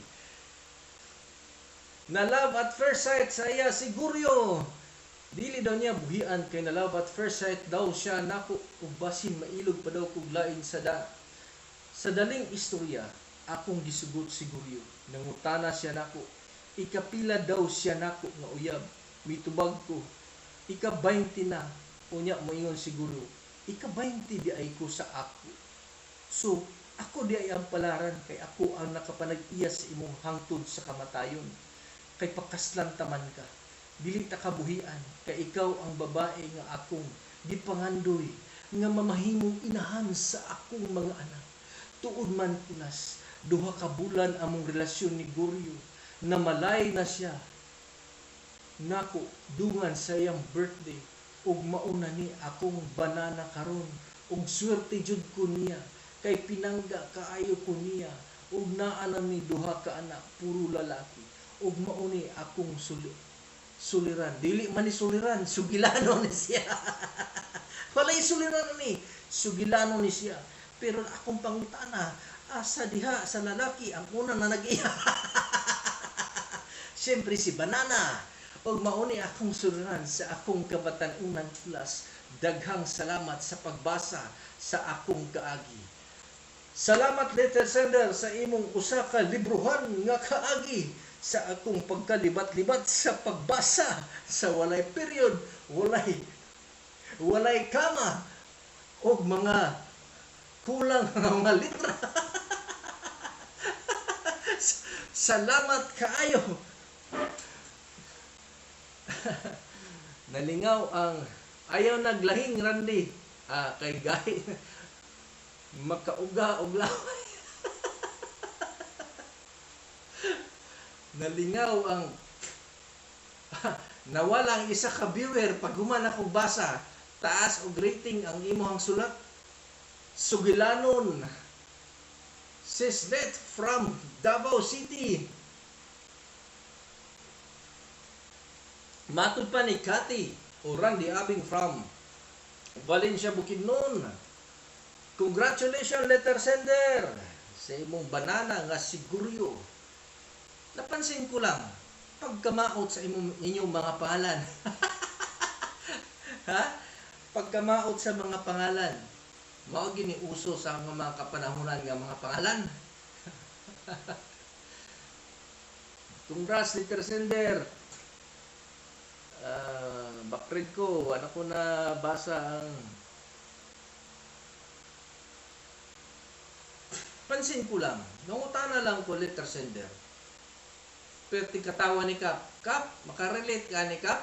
Na love at first sight sa iya si Guryo. Dili daw niya buhian kay na love at first sight daw siya nako ug basin mailog pa daw kog lain sa daling istorya Akong gisugot si Guryo. Nangutana siya nako. Ikapila daw siya nako nga uyab. Mitubag ko. Ika-20 na. Unya moingon si Guryo. Ika-20 di ay ko sa ako. So, ako di ay ang palaran kay ako ang nakapanag-iya sa imong hangtod sa kamatayon. Kay pakaslan taman ka. Dili ta kabuhian kay ikaw ang babae nga akong gipangandoy nga mamahimong inahan sa akong mga anak. Tuod man kulas, 2 ka bulan among relasyon ni Guryo, namalay na siya nako dungan sa iyang birthday ug mauna ni akong banana karon ug swerte jud ko niya kay pinangga kaayo ko niya ug naa na mi 2 ka anak puro lalaki ug mauni akong suliran. Dili man ni suliran, sugilano ni siya. Walay suliran ni, sugilano ni siya. Pero akong pangutana, asa diha sa lalaki ang una na nag-iya. Siyempre si Banana. Og mauni akong suliran sa akong kabatan-unan plus. Daghang salamat sa pagbasa sa akong kaagi. Salamat letter sender sa imong usa ka librohan nga kaagi sa akong pagkalibat-libat sa pagbasa sa walay period, walay kama og mga kulang nga mga litra. Salamat kaayo. Nalingaw ang ayaw naglahing Randy. Kay gay makauga og laway. Nalingaw ang nawala ang isa ka viewer pag human akong basa. Taas og rating ang imong sulat. Sugilanon Sisnet from Davao City. Matud pa ni Cathy o Randy Abing from Valencia, Bukidnon. Congratulations letter sender sa imong banana nga siguryo. Napansin ko lang pagkamaot sa inyong mga pangalan. Ha? Pagkamaot sa mga pangalan. Mao gini uso sa mga kapanahonan nga mga pangalan. Congrats letter sender. Backread ko, wala ko na basa ang pansin ko lang, nangutana lang ko letter sender. Pero tigkatawa ni Kap. Kap, makarelate ka ni Kap?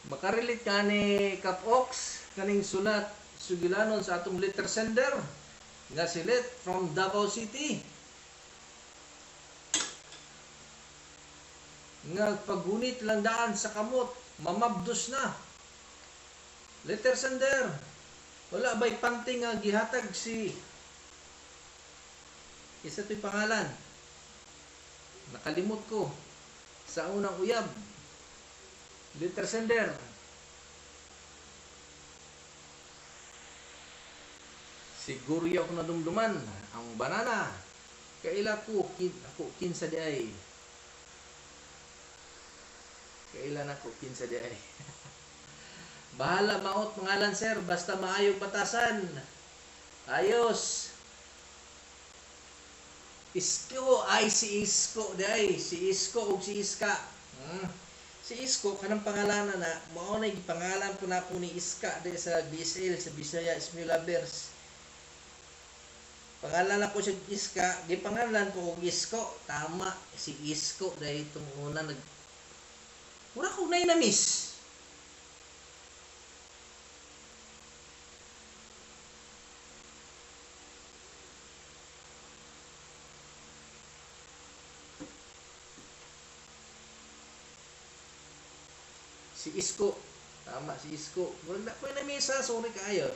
Makarelate ka ni Kap Ox, kaning sulat sugilanon sa atong letter sender nga si Let from Davao City. Nga paggunit lang daan sa kamot, mamabdos na. Letter sender, wala ba'y panting nga gihatag si isa to'y pangalan. Nakalimot ko sa unang uyab. Letter sender. Siguro ako nadumduman ang banana. Kaila ko, ako kinsa di ay. Kailan ako kinsa di ay. Bahala maot pangalan sir, basta maayong batasan. Ayos. Isko ay si Isko di ay, si Isko ug si Iska. Si Isko kanang pangalanan na mao na gipangalan po nako ni Iska di sa BSL sa Bisaya Smilovers. Pangalan ako siya Iska, gipangalan ko og Isko. Tama si Isko dahil itong una nag mura ko na na-miss. Si Isko. Tama, si Isko. Wala ko na-miss ha. Sorry kaayo.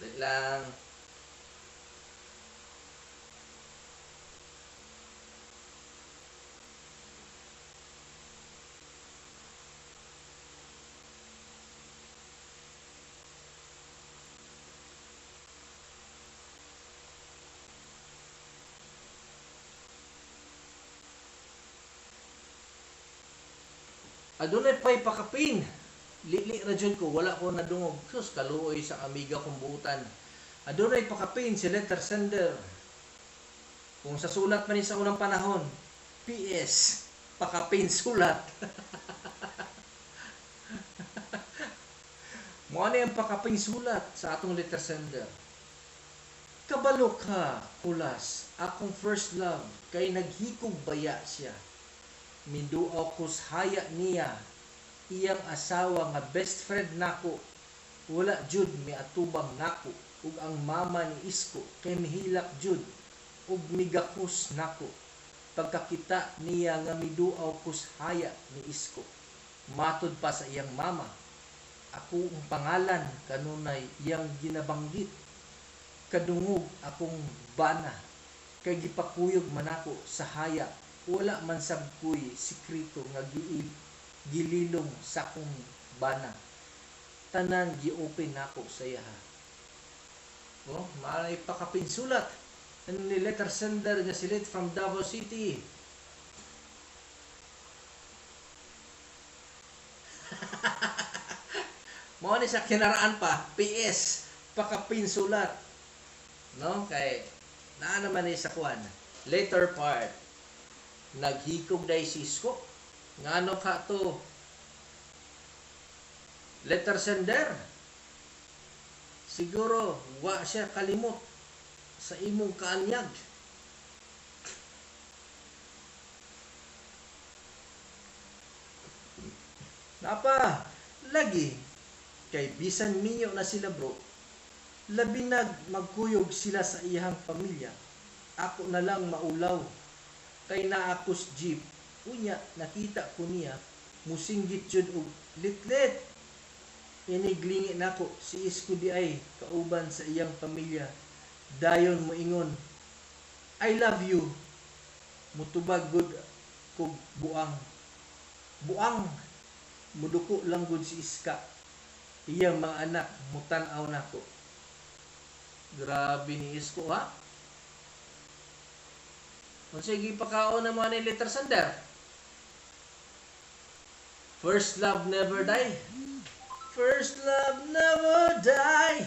Dali lang. Adunay pa'y pakapin. Lili ra jud ko, wala ko nadungog. Sus, kaluoy sa amiga kong buutan. Adunay pakapin si letter sender. Kung sa sulat man ni sa unang panahon, PS, pakapin sulat. Mao ni ang pakapin sulat sa atong letter sender. Kabalo ka, Kulas, akong first love, kay naghikog baya siya. Miduaw kos haya niya, iyang asawa nga best friend nako, wala jud miatubang nako, ug ang mama ni Isko kay mihilak jud, ug migakos nako. Pagkakita niya nga miduaw kos haya ni Isko, matod pa sa iyang mama, ako ang pangalan kanunay iyang ginabanggit. Kadungog akong bana, kay gipakuyog man ako sa haya, wala man sab ko'y sekreto nga gililong sa akong bana. Tanan gi-open nako sa iyaha. Oh, maay pakapinsulat ni letter sender nga silit from Davao City. Mao ni sa kinaraan pa, PS, pakapinsulat. No? Kay naa naman ni sa kuan. Later part. Naghikog day si Isko. Ngano ka to? Letter sender. Siguro wa siya kalimot sa imong kaanyag. Napa lagi kay bisan minyo na sila bro, labi nag magkuyog sila sa iyang pamilya. Ako na lang maulaw kay naakos jeep. Unya nakita ko niya musinggit jud og litlit. Iniglingi nako si Isko di ay kauban sa iyang pamilya. Dayon moingon, I love you. Mutubag gud kog buang. Buang muduko lang gud si Iska. Iyang mga anak mutan-aw nako. Grabe ni Isko ha. Unsay gipakaon na mga ni letter sender? First love never die. First love never die.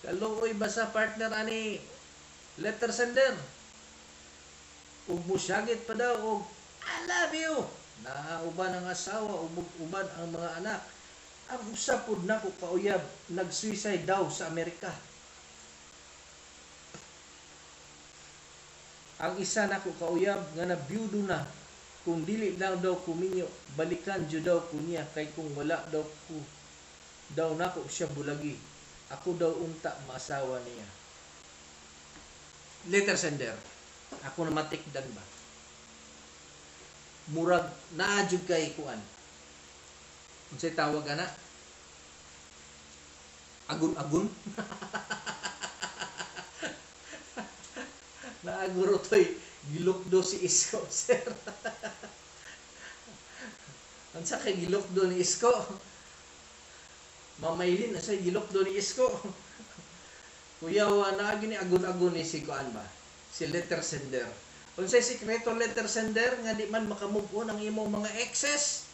Kaluoy ba sa partner ani letter sender? Ug musyagit pa daw og I love you. Nauban ang asawa ug uban ang mga anak. Ang usa pud nako kauyab nag-suicide daw sa Amerika. Ang isa nako kauyab nga nabiyudo na, kung dili lang daw kuminyo, balikan jud daw ko niya kay kung wala daw ko daw nako siya bulagi. Ako daw unta maasawa niya. Letter sender. Ako na matikdan ba? Murag naa jud kay kuan. Unsay tawag ana? Agun-agun. Naaguro toy gilukdo si Isko, sir. Unsa kay gilukdo ni Isko? Mamaylin na siya gilukdo ni Isko. Kuya, naagi ni agun-agun ni si kuan ba? Si letter sender. Unsay sikreto letter sender nga di man makamove on ang imong mga exes?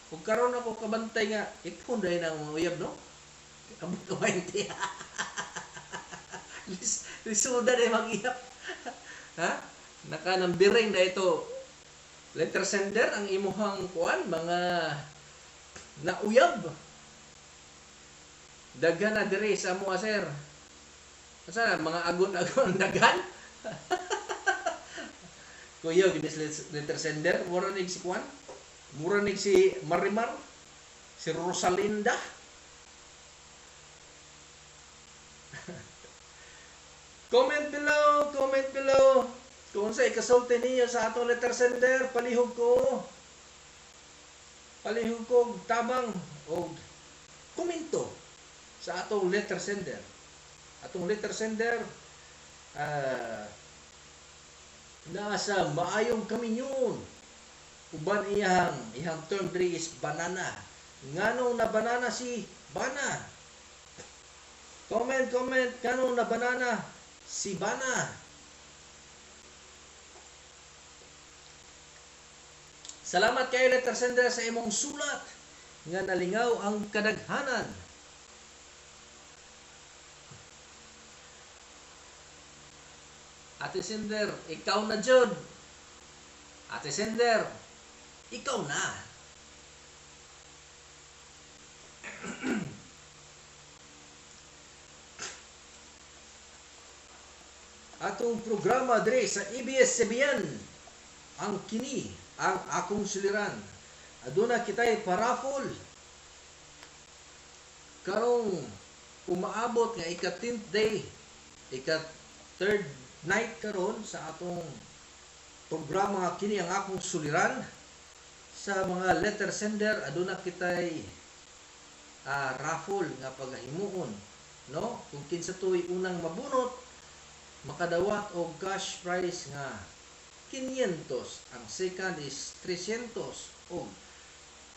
Kung karon ako kabantay nga ipon dahil ang mga uyab, no? Abot 20. Lisuda na mag-iyap. Ha? Nakanambiring na ito. Letter sender ang imuhang kuan, mga nauyab. Daghan na dire sa amo, sir. Asa na mga agon-agon daghan? Kuya, ginis letter sender, mura nig si kuan. Mura nig si Marimar, si Rosalinda. Comment below, comment below. Kung sa ikasulti niyo sa atong letter sender, palihog ko. Palihog ko og tabang og komento sa atong letter sender. Atong letter sender naa sa maayong kaminyon. Uban iyang term 3 is banana. Nganong na banana si bana? Comment, comment, nganong na banana Sibana. Salamat kayo, letter sender, sa imong sulat nga nalingaw ang kadaghanan. Ate Sender, ikaw na jud. Ate Sender, ikaw na. Atong programa diri sa ABS-CBN, ang kini ang akong suliran. Aduna kitay paraffle karong umaabot nga ika-10th day, ika-third night karon sa atong programa nga kini ang akong suliran. Sa mga letter sender, aduna kitay raffle nga pagahimuon, no? Kung kinsa to'y unang mabunot, makadawat og cash prize nga 500. Ang second is 300 og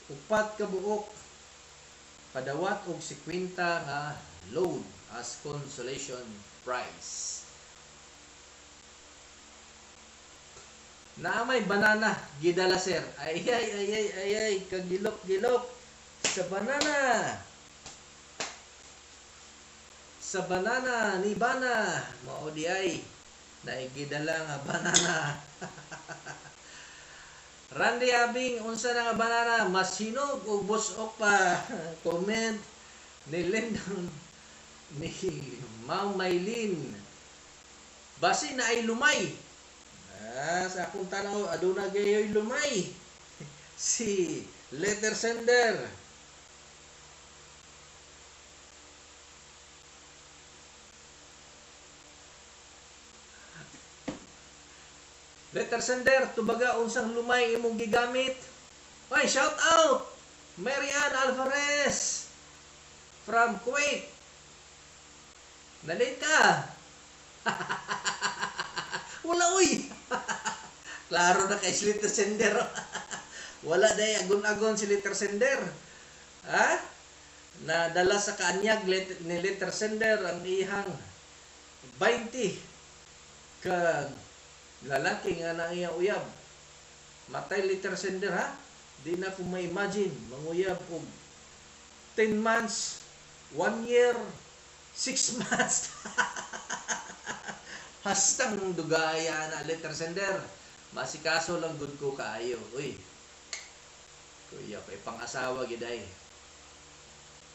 upat ka buok padawat og 50 nga load as consolation prize. Naa may banana gidala, sir. Ay ay ay ay ay ay, kagilok-gilok sa banana. Sa banana ni bana, mao di ay naigidala nga banana. Randy Abing, unsa na nga banana, mas hinog o busok pa? Comment ni Lyndon, ni Ma'am Maylin. Basi na ay lumay. Sa akong tanaw, aduna gayoy lumay. Si letter sender. Letter sender, tubaga unsang lumay imong gigamit. Ay, shout out! Mary Ann Alvarez from Kuwait. Nalate ka. Wala, uy. Klaro na kay si letter sender. Wala day agon-agon si letter sender. Ha? Nadala sa kaanyag ni letter sender ang iyang 20 ka lalaki nga na iya uyab. Matay letter sender, ha? Di na ko ma-imagine manguyab og 10 months, 1 year, 6 months. Hastang dugaya na, letter sender. Masikaso lang gud ko kaayo. Uy. Kuya, kay pang-asawa giday.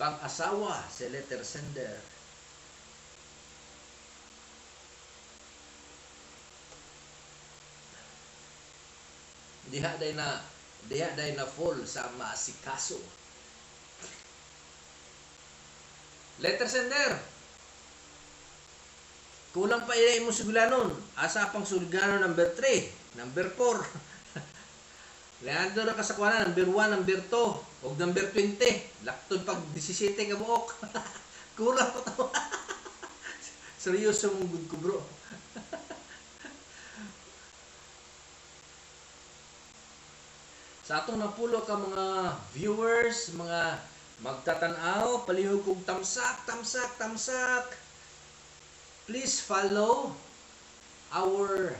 Pang-asawa si letter sender. Diha day na fall sa maasikaso. Letter sender. Kulang pa ila imong suglanon. Asa pang suglanon number 3, number 4. Leandro na kasakwanan, number 1, number 2, og number 20. Laktod pag 17 ka buok. Kulang pa to. Seryoso mong good ko, bro. Sa atong napulo ka mga viewers, mga magtatanaw, palihog kog tamsak, tamsak, tamsak. Please follow our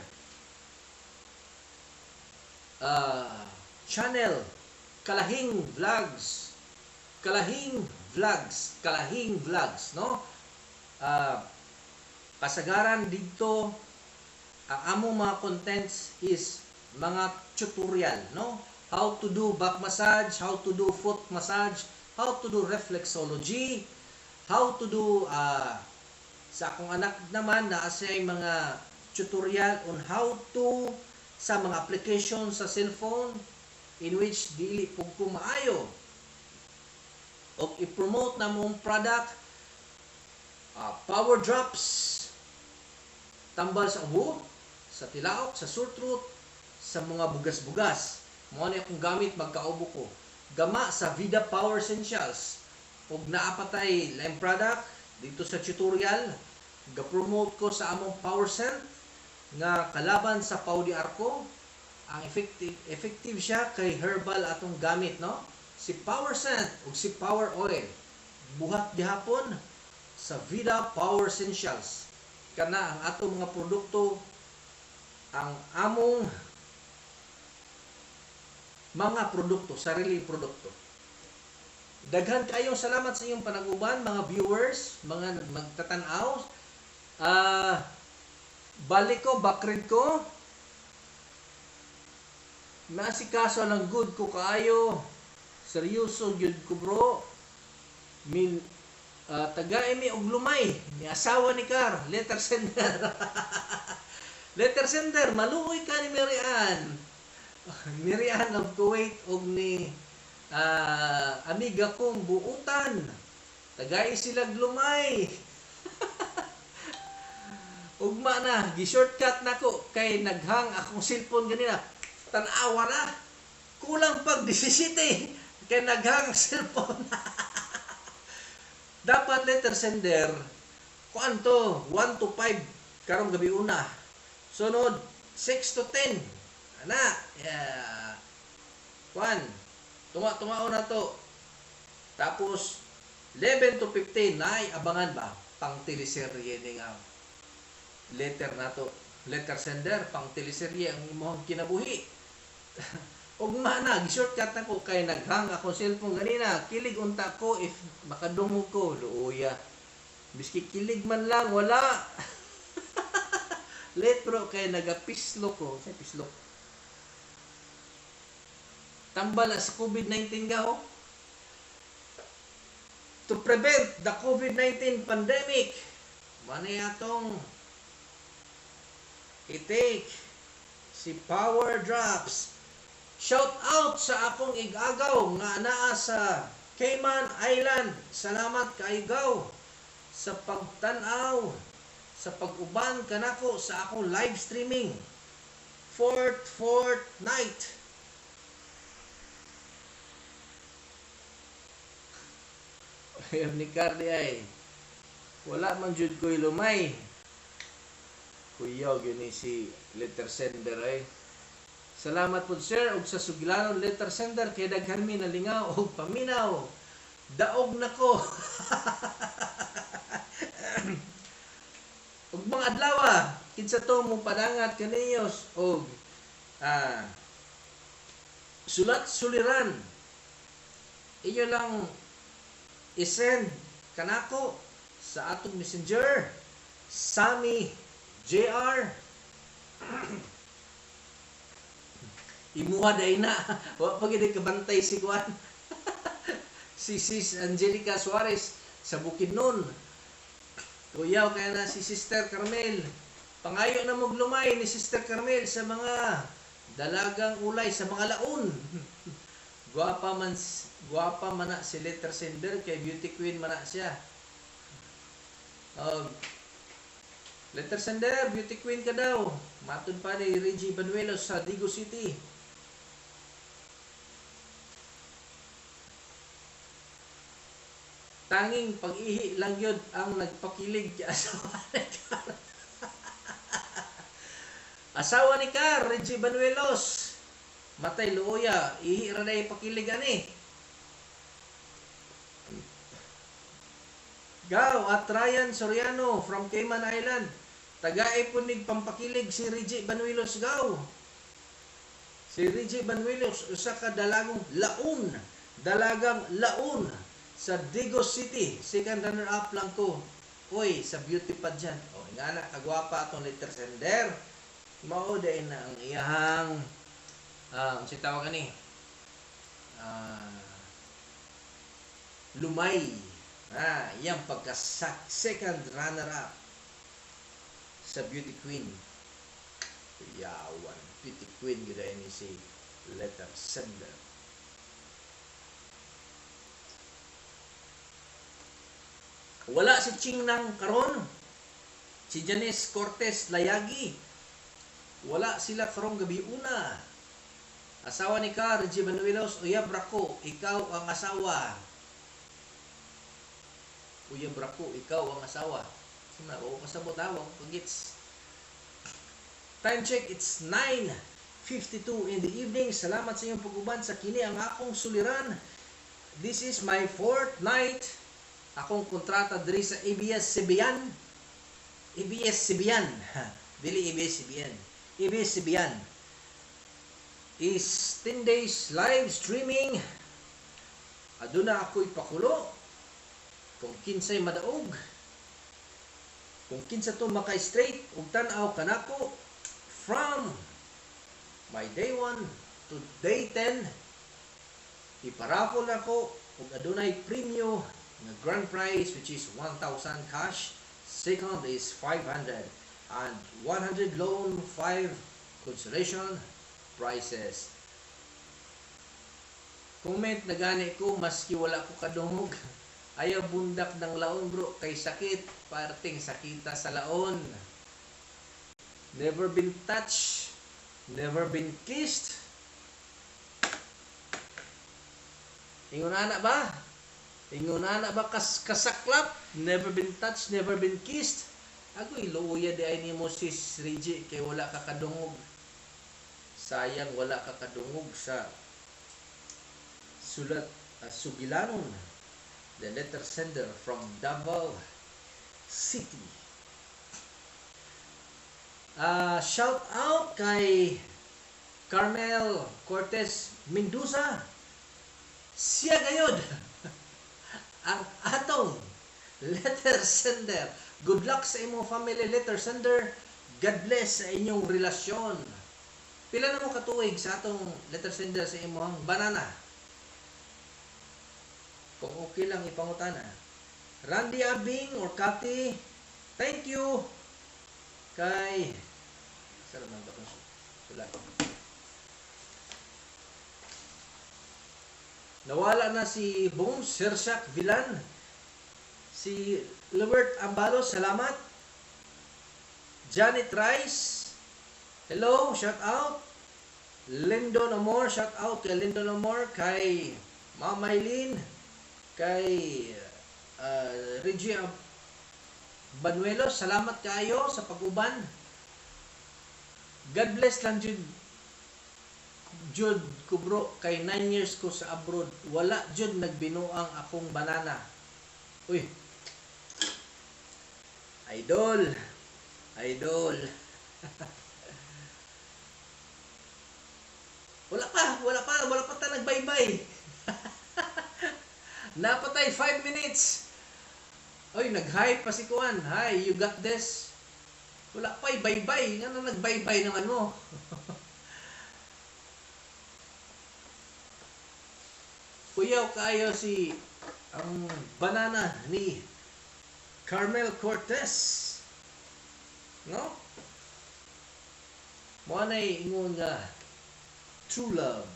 channel, Kalahing Vlogs. Kalahing Vlogs, Kalahing Vlogs, no? Kasagaran dito ang among mga contents is mga tutorial, no? How to do back massage, how to do foot massage, how to do reflexology, how to do sa akong anak naman naa siya mga tutorial on how to sa mga application sa cellphone in which dili pug ko maayo. Og i-promote na mong product, power drops, tambal sa ubo, sa tilaok, sa sore throat, sa mga bugas-bugas. Mao ni akong gamit magkaubo ko. Gama sa Vida Power Essentials. Og naa pa tay lime product dito sa tutorial, ga-promote ko sa among Power Scent nga kalaban sa Pau de Arco. Ang effective siya kay herbal atong gamit, no? Si Power Scent ug si Power Oil buhat gihapon sa Vida Power Essentials. Kana ang atong mga produkto, ang among mga produkto, sariling produkto. Daghan kayong salamat sa inyong panaguban, mga viewers, mga magtatanaw. Balik ko, bakrid ko. Nasikaso lang good ko kaayo. Seryoso gyud ko, bro. Min tagay mi og lumay ni asawa ni Car, letter sender. Letter sender, maluoy ka ni Mary Ann. Mary Ann of Kuwait og ni amiga kong buutan. Tagay sila lumay. Ugma na, gi-shortcut nako kay naghang akong cellphone ganina. Tan-awa na. Kulang pag 17 kay naghang ang cellphone. Dapat, letter sender, kuan to, 1 to 5 karong gabi una. Sunod 6 to 10. Ana, yeah. Kuan, tunga-tunga na to. Tapos 11 to 15 nay abangan ba pang teleserye ni nga letter nato. Letter sender, pang teleserye ang imong kinabuhi. Ugma na, gi-shortcut na ko kay naghang akong cellphone ganina. Kilig unta ko if makadungog ko, luoya. Biski kilig man lang, wala. Late, bro, kay nagapislo ko. Sa pislo. Tambal sa COVID-19 ga oh. To prevent the COVID-19 pandemic, manay atong i-take si Power Drops. Shout out sa akong igagaw nga naa sa Cayman Island. Salamat kaayo sa pagtan-aw, sa pag-uban kanako sa akong live streaming. Fourth, fourth night. Ayun ni Carly ay. Wala man jud ko'y lumay. Kuyaw gyud ni si letter sender ay. Salamat po, sir, og sa sugilanon, letter sender, kay daghan mi nalingaw og paminaw. Daog nako. Ug mga adlaw, kinsa to mo padangat kaninyo og sulat suliran. Inyo lang i-send kanako sa atong messenger, Sami JR. Imuha day na. Wa pa gid kabantay si Juan. Si Sis Angelica Suarez sa Bukidnon. Kuyaw kaya na si Sister Carmel. Pangayo na mo lumay ni Sister Carmel sa mga dalagang ulay, sa mga laon. Guwapa man na si letter sender kay beauty queen man na siya. Letter sender, beauty queen ka daw. Matod pa ni Reggie Banuelos sa Digo City. Tanging pag-ihi lang yun ang nagpakilig kay asawa ni Car. Asawa ni Car, Reggie Banuelos. Matay luoya, ihi ra na pakilig ani. Gaw at Ryan Soriano from Cayman Island. Tagay po nig pampakilig si Reggie Banuelos, gaw. Si Reggie Banuelos, usa ka dalagang laon. Dalagang laon sa Digos City. Second runner up lang ko. Uy, sa beauty pageant. O, nga na, kagwapa atong letter sender. Mao din na ang iyahang si tawag ani lumay. Iyang pagka second runner up sa beauty queen. Yawan, beauty queen gyud ni si letter sender. Wala si Ching nang karon. Si Janice Cortez Layagi. Wala sila karong gabi una. Asawa ni Car, Reggie Manuelos, uyab rako, ikaw ang asawa. Uyab rako, ikaw ang asawa. Sima, o kasabot ha, wag pagits. Time check, it's 9:52 in the evening. Salamat sa inyong pag-uban sa kini ang akong suliran. This is my fourth night. Akong kontrata diri sa ABS-CBN. ABS-CBN. Dili ABS-CBN. ABS-CBN is 10 days live streaming. Aduna ako'y pakulo kung kinsay madaog, kung kinsa to maka-straight ug tan-aw kanako from my day 1 to day 10, iparaffle nako ug adunay premyo nga grand prize, which is 1,000 cash, second is 500 and 100 loan, 5 consolation prizes. Comment na gani ko maski wala ko kadungog. Ayaw bundak ng laon, bro, kay sakit, parting sakita sa laon. Never been touched, never been kissed. Ingon ana ba? Ingon ana ba kas kasaklap? Never been touched, never been kissed. Agoy, luoya di ay nimo, sis Reggie, kay wala ka kadungog. Sayang wala ka kadungog sa sulat, sugilanon. The letter sender from Davao City. Shout out kay Carmel Cortez Mendoza. Siya gayod ang atong letter sender. Good luck sa imong family, letter sender. God bless sa inyong relasyon. Pila na mo katuig sa atong letter sender sa imong banana? Kung okay lang ipangutana. Randy Abing or Kathy, thank you kay sa naman ba itong sulat? Nawala na si Boom Sirsak Villan. Si Lubert Ambalos, salamat. Janet Rice, hello, shout out. Lyndon Amor, shout out kay Lyndon Amor, kay Ma'am Maylene, kay Reggie Banuelos, salamat kaayo sa pag-uban. God bless lang jud jud ko, bro, kay 9 years ko sa abroad, wala jud nagbinuang akong banana. Uy. Idol. Idol. Wala pa, wala pa, wala pa ta nagbaybay. Napatay 5 minutes. Oy, nag-hi pa si Kuan. Hi, you got this. Wala pa, bye-bye. Nga na nag-bye-bye naman mo. Kuyaw kayo si ang banana ni Carmel Cortez. No? Mo nay ingon nga true love.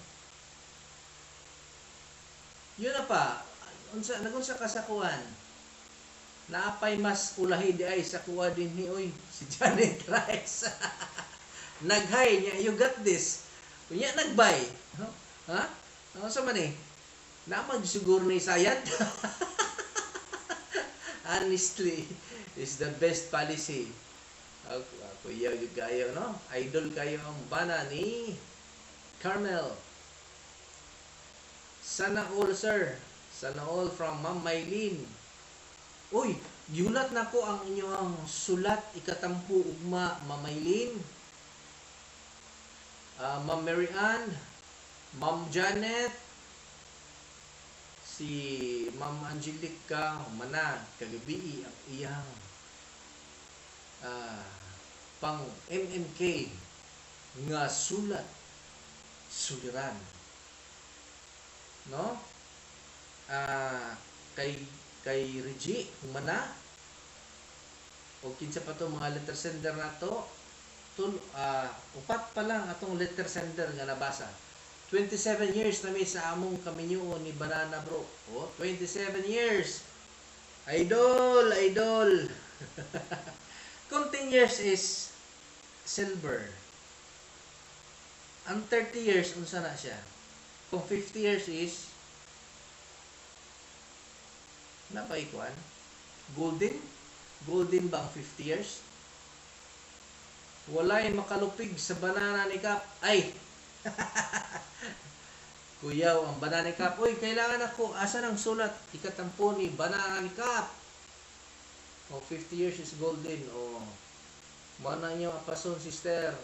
Yun na pa, unsa nagunsa ka sa kuan? Naapay mas ulahi di ay sa kuha din ni oy si Janet Rice. Nag-hi niya, you got this. Unya nagbay. Ha? Ano sa man eh? Namag siguro ni sayad. Honestly, is the best policy. Kuya kayo, no? Idol kayo ang bana ni Carmel. Sana all, sir. Sana all from Ma'am Maylene. Uy, gihulat na ko ang inyong sulat ikatampo ugma, Ma'am Maylene. Ma'am Mary Ann, Ma'am Janet, si Ma'am Angelica Mana kagabi ang iyang pang MMK nga sulat suliran, no? Kay Reggie Humana o kinsa pa to mga letter sender nato, upat pa lang atong letter sender nga nabasa. 27 years na mi sa among kaminyo ni Banana, bro. Oh, 27 years. Idol, idol. Kung 10 years is silver. Ang 30 years, unsa na siya? Kung 50 years is napay kuan? Golden? Golden ba ang 50 years? Walay makalupig sa banana ni Kap. Ay! Kuyaw ang banana ni Kap. Uy, kailangan ako. Asa ng sulat? Ikatampo ni banana ni Kap. O 50 years is golden. O mao na inyo apason, sister.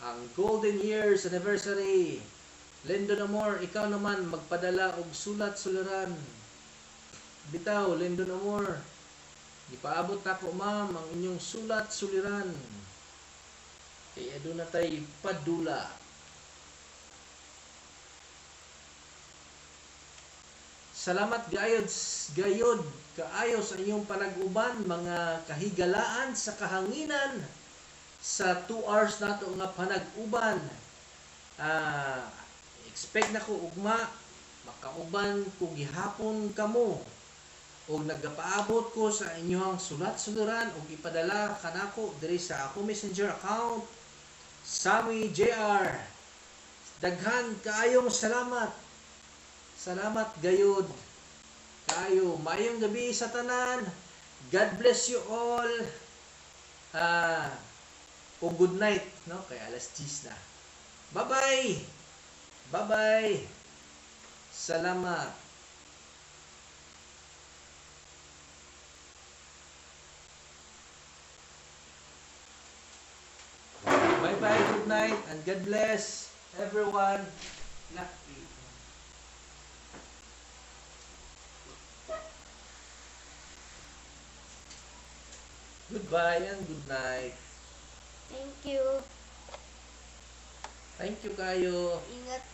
Ang golden years anniversary. Lyndon Amor, ikaw naman magpadala og sulat suliran. Bitaw, Lyndon Amor. Gipaabot nako, ma'am, ang inyong sulat suliran. Kay aduna tay padula. Salamat gayod gayod kaayo sa inyong panag-uban, mga kahigalaan sa kahanginan, sa 2 hours nato nga panag-uban. Expect na ko ugma makauban ko gihapon kamo og nagapaabot ko sa inyong sulat-suluran og ipadala kanako diri sa ako Messenger account, Sammy JR. Daghan kaayong salamat. Salamat gayod kaayo. Maayong gabi sa tanan. God bless you all. O good night, no? Kay alas 10 na. Bye-bye. Bye-bye. Salamat. Bye-bye, good night, and God bless everyone. Na, goodbye and good night. Thank you. Thank you kayo. Ingat.